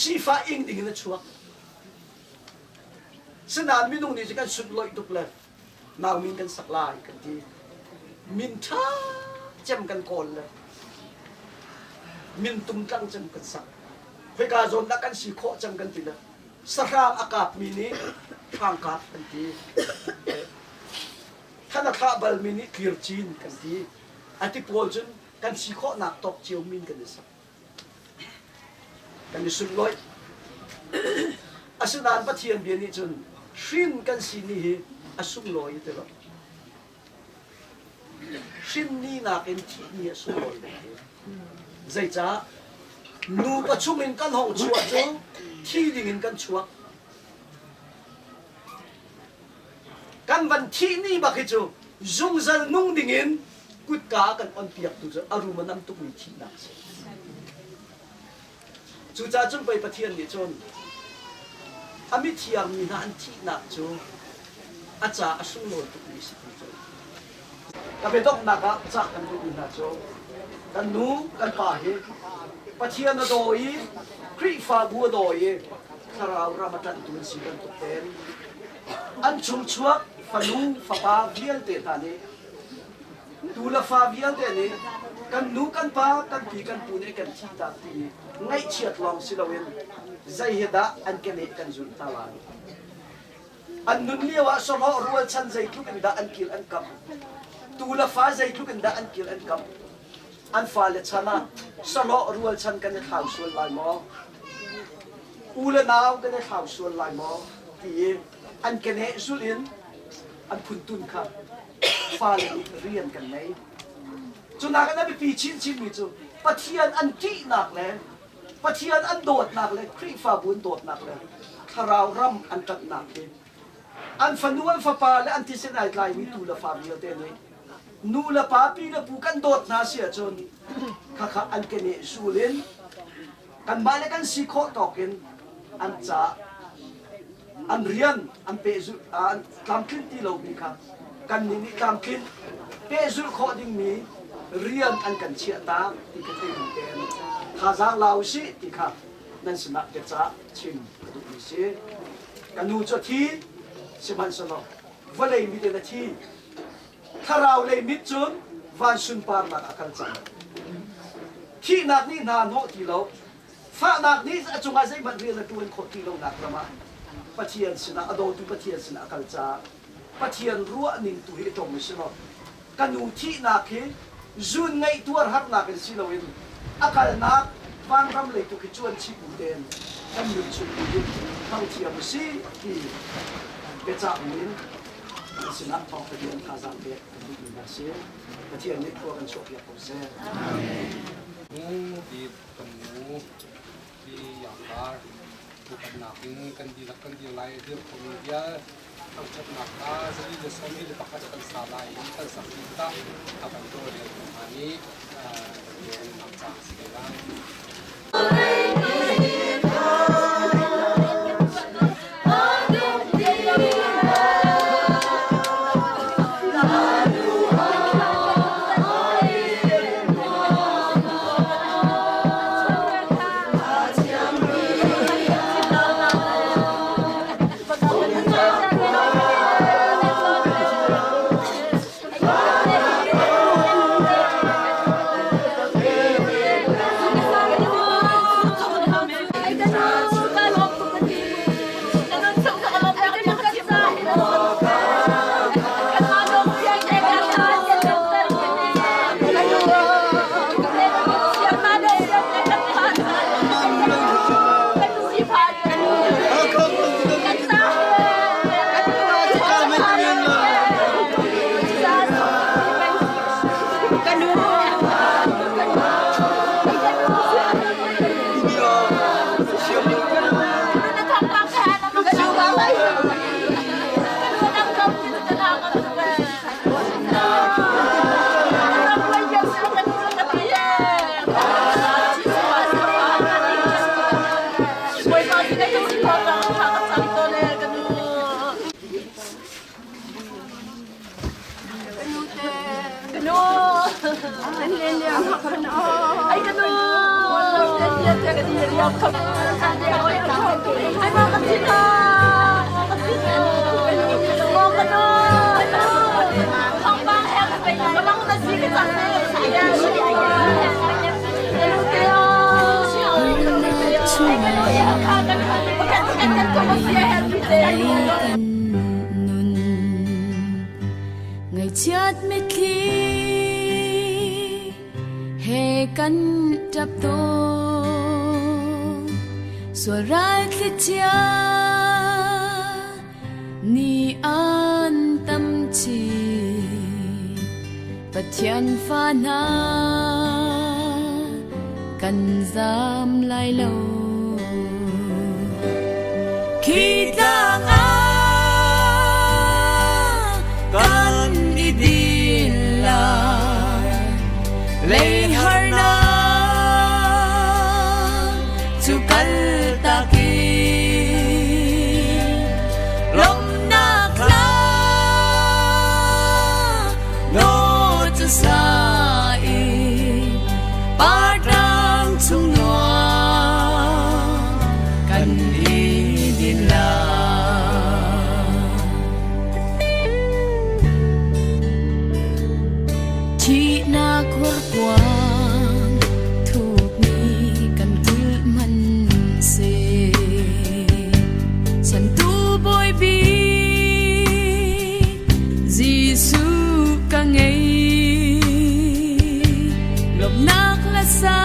Sifah ing ding in a chuak. Sinain minung nih cu kan sunlawih tuk le nau min kan sak lai kan ti. Min ṭha cem kan kawl le min tumtlang cem kan sak. Khoika zawn dah kan si khawh cang kan ti le sahrang a kapmi nih hrangkap kan ti. Than a thlah balmi nih tlircin kan ti. A ti pawl cun kan si khawhnak tawk cio min kan i sak. Kan i sunlawih. Asinain Pathian bia nih cun hrin kan si ni hi a sunglawi ti lo. Hrin ni nakin thih ni a sunglawi deuh ti. Zeicah? Nupa chungin kan hong chuah cu thi dingin kan chuak. Kan van thih ni bak hi cu zungzal nung dingin kutka a kan onpiaktu cu a rum a nam tukmi thihnak a si. Cucaah cun pei Pathian nih cun a mithiang mi hna an thihnak cu a ca a sunglawi tukmi a si ti cu ka biadonghnak ah cah kan duhmi hna cu kan nu kan pa hi Pathian a daw i Khrihfabu a daw i thlarau ram a ṭanhtu an si bantuk tein an chungchuak fanu fapa vialte hna nih tu le fa vialte nih kan nu kan pa kan pi kan pu nih kan thi tak ti ngaihchiat lawng si loin zei hi dah an keneh kan zulh hna lai an nun lio ah sahlawh rualchan zeitluk in dah an kil an kam tu le fa zeitluk in dah an kil an kam an fale chan ah sahlawh rualchan kan i thlau sual lai maw u le nau kan i thlau sual lai maw ti i an keneh zulh in an phuntun kha fale nih rian kan nei. Cunak in a biapi chinchinmi cu Pathian an ṭihnak le Pathian an dawtnak le Khrihfabu an dawtnak le thlarau ram an ṭanhnak hi an fanu an fapa le an thisen ai tlaimi tu le fa vialte nih nu le pa pi le pu kan dawt hna si ahcun khakha an keneh sul in kanmah le kan si khawh tawk in an ca an rian an pehzulh an tlamtlinh ti lomi kha kannih nih tlamtlinh pehzulh khawh dingmi rian an kan chiah ta ti ka thei bu tein thazaang la usih ti kha nan sinah biacah chim ka duhmi si. Ka nu cu a thi sihmanhsehlaw vawlei mit in a thi thlarau lei mit cun van sunparnak a kal cang. Thihnak nih hna hnawh ti lo Fahnak nih a cungah zeihmanh rian a ṭuan khawh ti lonak ram ah Pathian sinah a dawtu Pathian sinah a kal caah Pathian ruahning tu hi a ṭong i si lo. Ka nu thihnak hi zun ngeih tuar harnak in si loin a kalnak vanram lei tu khi cuan chih bu tein kan nun chung tu hi hmang thiam u sih ti biacah buin an sinah thawngṭha bia an thazaang pek kan duhmi hna si. Pathian nih khua kan chuahpiak ko seh. Amen. Kan nu pi Iangkar. Upatnak in kan dihlak kan dir lai. A dir khomi vial thangṭhatnak hla 141 kan sa lai i kan sak dih tikah a kan tawlreltu hna nih tawlrelnak ca a si te lai. Ngaihchiat mitthli he kan ṭap tawn. Sual ral thlichia ni an tam chin. Pathian fa hna kan zam lai lo. Khi tlang ah kan i din lai, lei harnak cu kal tak i lawmhnak hla naw cu sa i partang chung nuam kan i din lai. Thihnak horkuang thukmi kan kulh hmanhseh Chantu Bawi bik Jesuh ka ngei. Lawmhnak le sa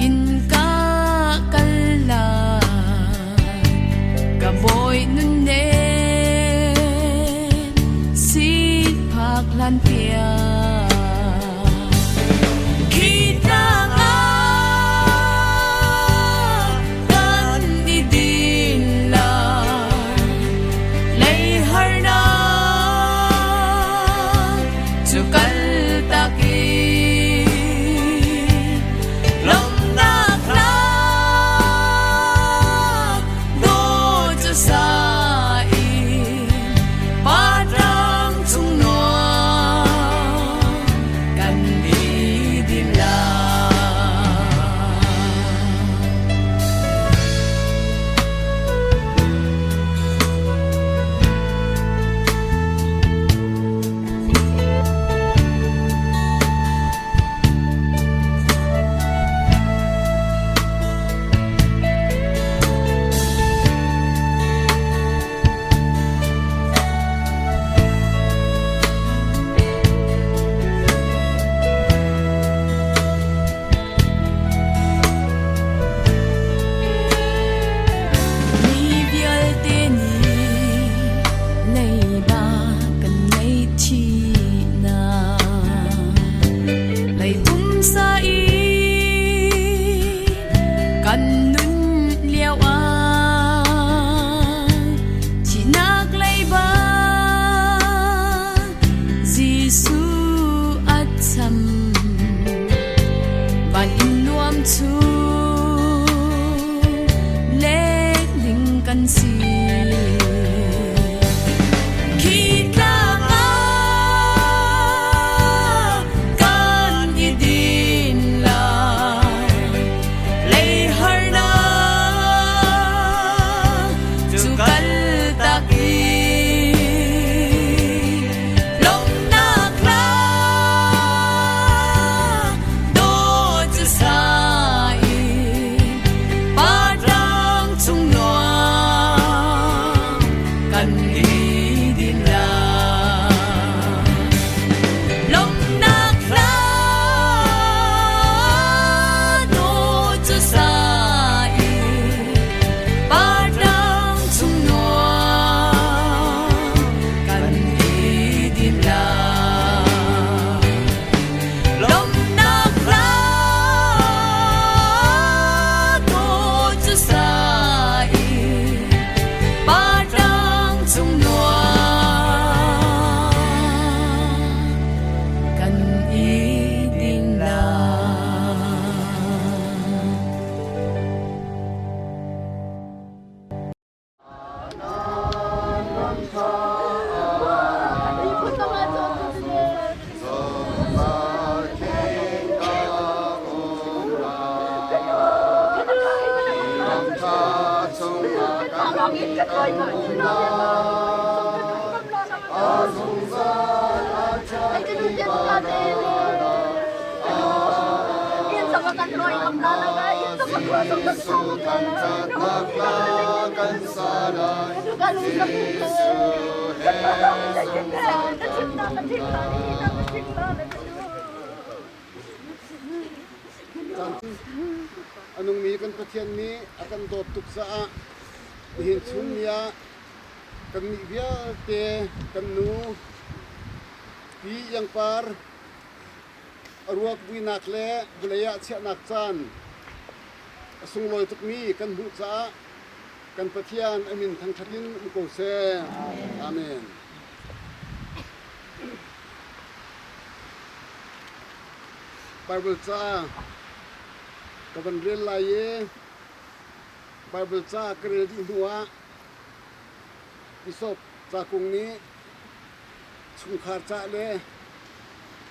in ka kal lai. Ka bawi nunnem sin phak hlan tiang. Khi tlang ah kan i din lai, lei harnak cu kal tak i lawmhnak hla naw cu sa i patlang chung nuam kan i din lai. Mi vialte nih leiba kan ngaihchihnak lei pumsa i kan nun. i din lai. Lawmhnak hla naw cu sa i partlang chung nuam kan i din lai. Lawmhnak hla naw cu sa i partlang chung nuam kan i din lai. A nungmi kan Pathian nih a kan dawt tuk caah nihin chung ni ah kannih vialte kan nu Pi Iang Par a ruak vuinak le vawlei ah chiahnak caan a sunglawi tukmi kan hmuh caah kan Pathian a min thangṭhat in um ko seh. Amen. Bible ca ka van rel lai i Bible ca ka rel dih hnuah Bishop Cakung nih chungkhar ca le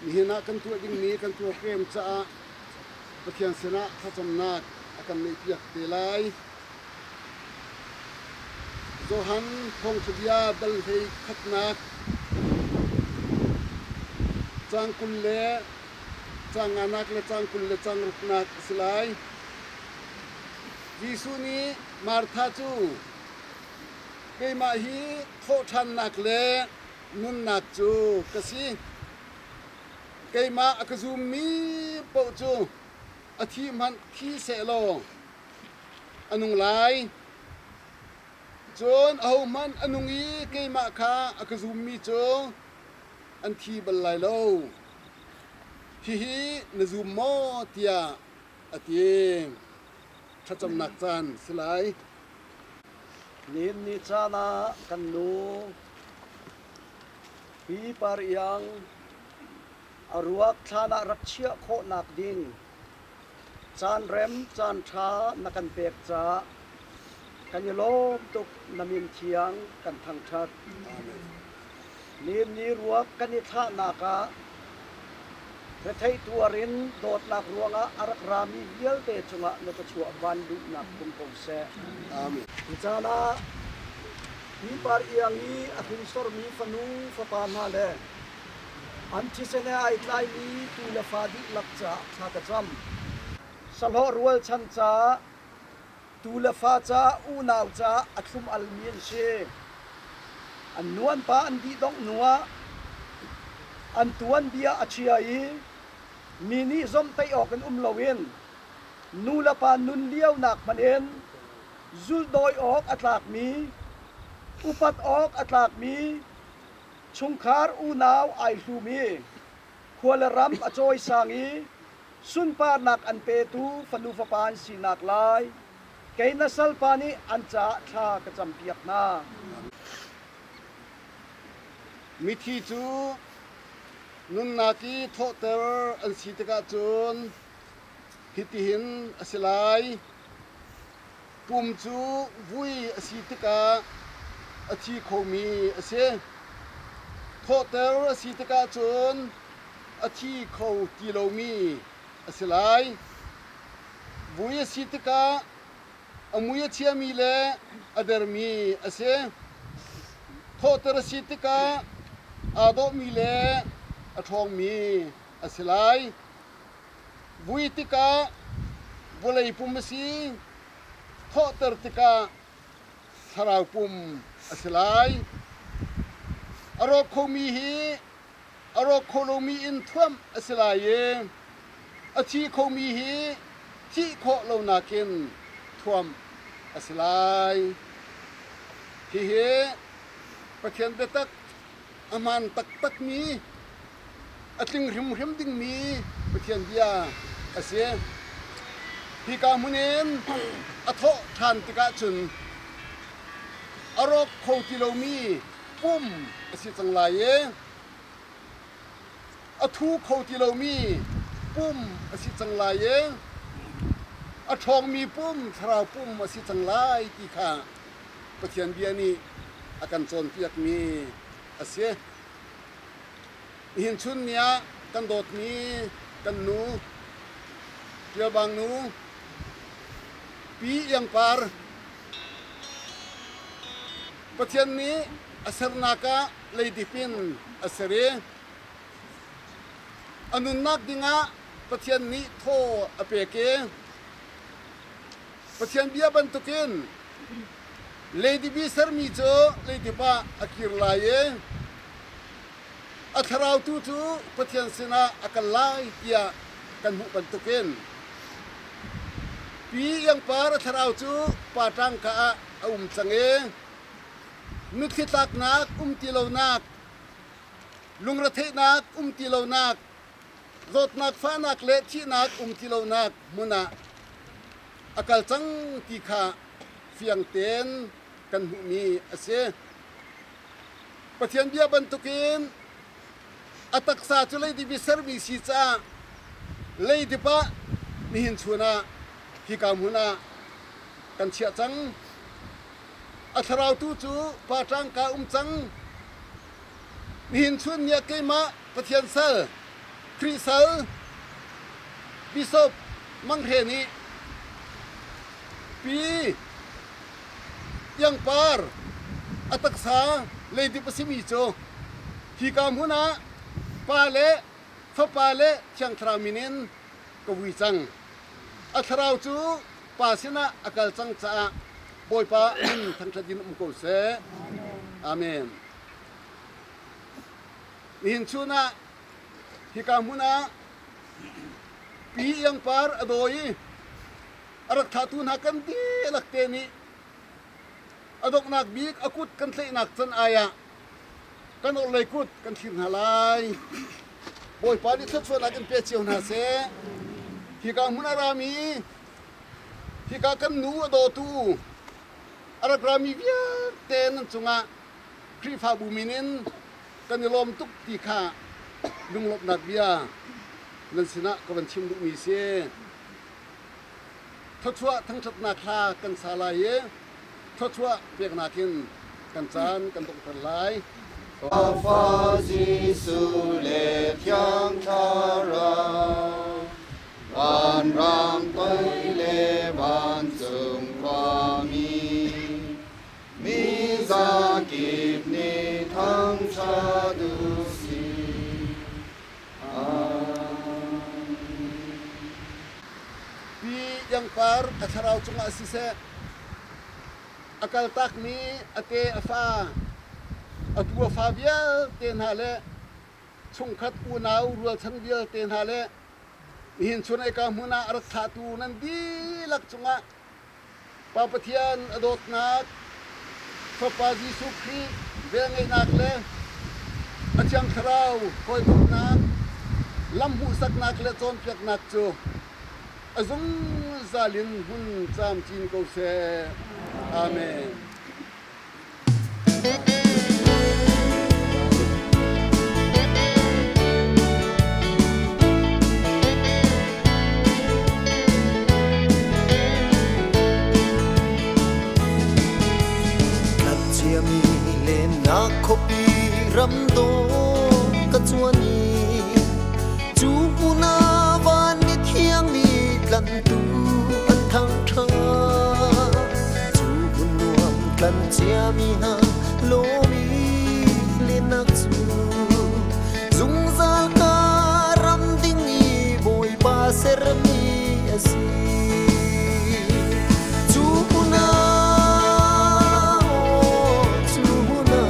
nihin ah kan tuah dingmi kan program caah Pathian sinah thlacamnak a kan neihpiak te lai. Johan Thawngṭhabia dal hlei khatnak caang 20 le caang nganak le caang 20 le caang ruknak a si lai. Jesuh nih Martha cu keimah hi thawhṭhannak le nunnak cu ka si. Keimah a ka zummi paoh cu a thi hmanh thi sehlaw a nung lai. Cun ahohmanh a nung i keimah kha a ka zummi cu an thi bal lai lo. Hihi na zum maw? tiah a ti. Thlacamnak caan si lai. Nihin ni caan ah kan nu Pi Par Iang a ruak thlan ah rak chiah khawhnak ding caan rem caan ṭha na kan pek caah kan i lawm tuk na min thiang kan thangṭhat. Nihin ni ruak kan i thlahnak ah retheih tuar in dawtnak ruangah a rak rami vialte cungah na thluachuah van duhnak um ko seh. Amen. Hi caan ah hi par iang i a hringsormi fanu fapa hna le an thisen he ai tlaimi tu le fa dihlak caah thla ka cam. Sahlawh rualchan caah tu le fa caah unau caah a thlum almi an si. An nu an pa an dih dongh hnu ah an tuanbia a chia i mi nih zomhtaih awk in um loin nu le pa nun lionak hmanh in zulhdawi awk a tlakmi, upat awk a tlakmi, chungkhar unau ai hlum i khua le ram a cawisang i sunparnak an petu fanu fapa an sinak lai kei na salpa nih an caah thla ka campiak hna. Mithi cu nunnak i thawhter an si tikah cun hitihin a si lai. Pum cu vui a si tikah a thi khomi a si. Thawhter a si tikah cun a thi kho ti lomi a si lai. Vui a si tikah a mui a chiami le a dermi a si. Thawhter a si tikah aa dawhmi le a ṭhawngmi a si lai. Vui tikah vawlei pum a si, thawhter tikah thlarau pum a si lai. A rawk khomi hi a rawk kho lomi in thuamh a si lai i a thi khomi hi thih khawh lonak in thuamh a si lai. Hihi Pathian biatak a hmaan taktakmi, a tling hrimhrim dingmi Pathian bia a si. Hika hmun in a thawh ṭhan tikah cun a rawk kho ti lomi pum a si cang lai i a thu kho ti lomi pum a si cang lai i a ṭhawngmi pum thlarau pum a si cang lai ti kha Pathian bia nih a kan cawnpiakmi a si. Nihin chun ni ah kan dawtmi kan nu Ṭial Bang nu Pi Iang Par Pathian nih a sernak ah leidip in a ser i a nunnak dingah Pathian nih thaw a pek i Pathian bia bantukin leidip i sermi cu leidip ah a kir lai i a thlarau tu cu Pathian sinah a kal lai tiah kan hmuh bantukin Pi Iang Par a thlarau cu pa ṭangka ah a um cang i mitthli tlaknak um ti lonak, lungretheihnak um ti lonak, zawtnak fahnak le thihnak um ti lonak hmun ah a kal cang ti kha fiang tein kan hmuhmi a si. Pathian bia bantukin a taksa cu leidip i sermi si caah leidip ah nihin chun ah hika hmun ah kan chiah cang. A thlarau tu cu pa ṭangka um cang. Nihin chun ni ah keimah Pathian sal, Khrih sal, Bishop Mang Hre nih Pi Iang Par a taksa leidip a simi cu hika hmun ah Pa le Fapa le Thiang Thlarau min in ka vui cang. A thlarau cu Pa sinah a kal cang caah Bawipa min thangṭhat in um ko seh. Amen. Nihin chun ah hika hmun ah Pi Iang Par a dawi i a rak thahtu hna kan dihlak te nih a donghnak bik a kut kan tlaihnak can ai ah kan orhlei kut kan thlir hna lai. Bawipa nih thluachuahnak in pe cio hna seh. Hika hmun a rami, hika kan nu a dawtu, a rak rami vialte nan cungah Khrihfabu min in kan i lawm tuk ti kha lunglawmhnak bia nan sinah ka van chim duhmi si. Thluachuah thangṭhatnak hla kan sa lai i thluachuah peknak in kan caan kan donghter lai. Fa Jesuh le Thiang Thlarau, vanrang toi le vancung khuami, mi zakip nih thangṭhat u sih. Pi Iang Par a thlarau cungah siseh, a kaltakmi a te a fa, a tu a fa vialte hna le chungkhat unau rualchan vialte hna le nihin chun eka hmun ah a rak thlahtu nan dihlak cungah Pa Pathian a dawtnak, Fapa Jesuh Khrih velngeihnak le a Thiang Thlarau hawikomhnak, lam hmuhsaknak le cawnpiaknak cu a zungzal in hmun camcin ko seh. Amen. Tlanciami lennak khuapi ram dawh ka cuan i cu hmun ah van ni thiang ni tlantu an thang ṭha. Cu hmun nuam tlanciami hna lawmi lennak cu zungzal ka ram ding i Bawipa sermi a si. Cu hmun ah, cu hmun ah.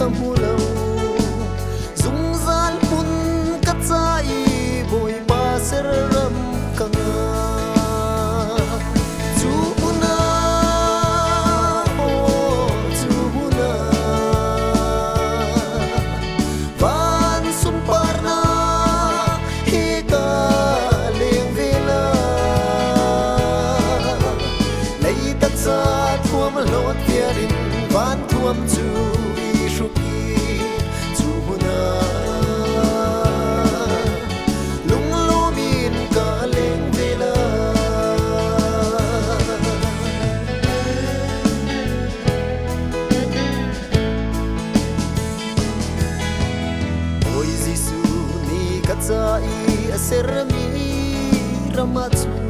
ka hmu lo. Zungzal hmun ka ca i Bawipa ser ram ka ngah. Cu hmun ah, aw, cu hmun ah, van sunparnak hika leng ve lai. Lei taksa thuam hlawt viar in van thuam cu i hruk i cu hmun ah lunglawm in ka leng ve lai. Bawi Jesuh nih ka ca i a sermi ram ah cun.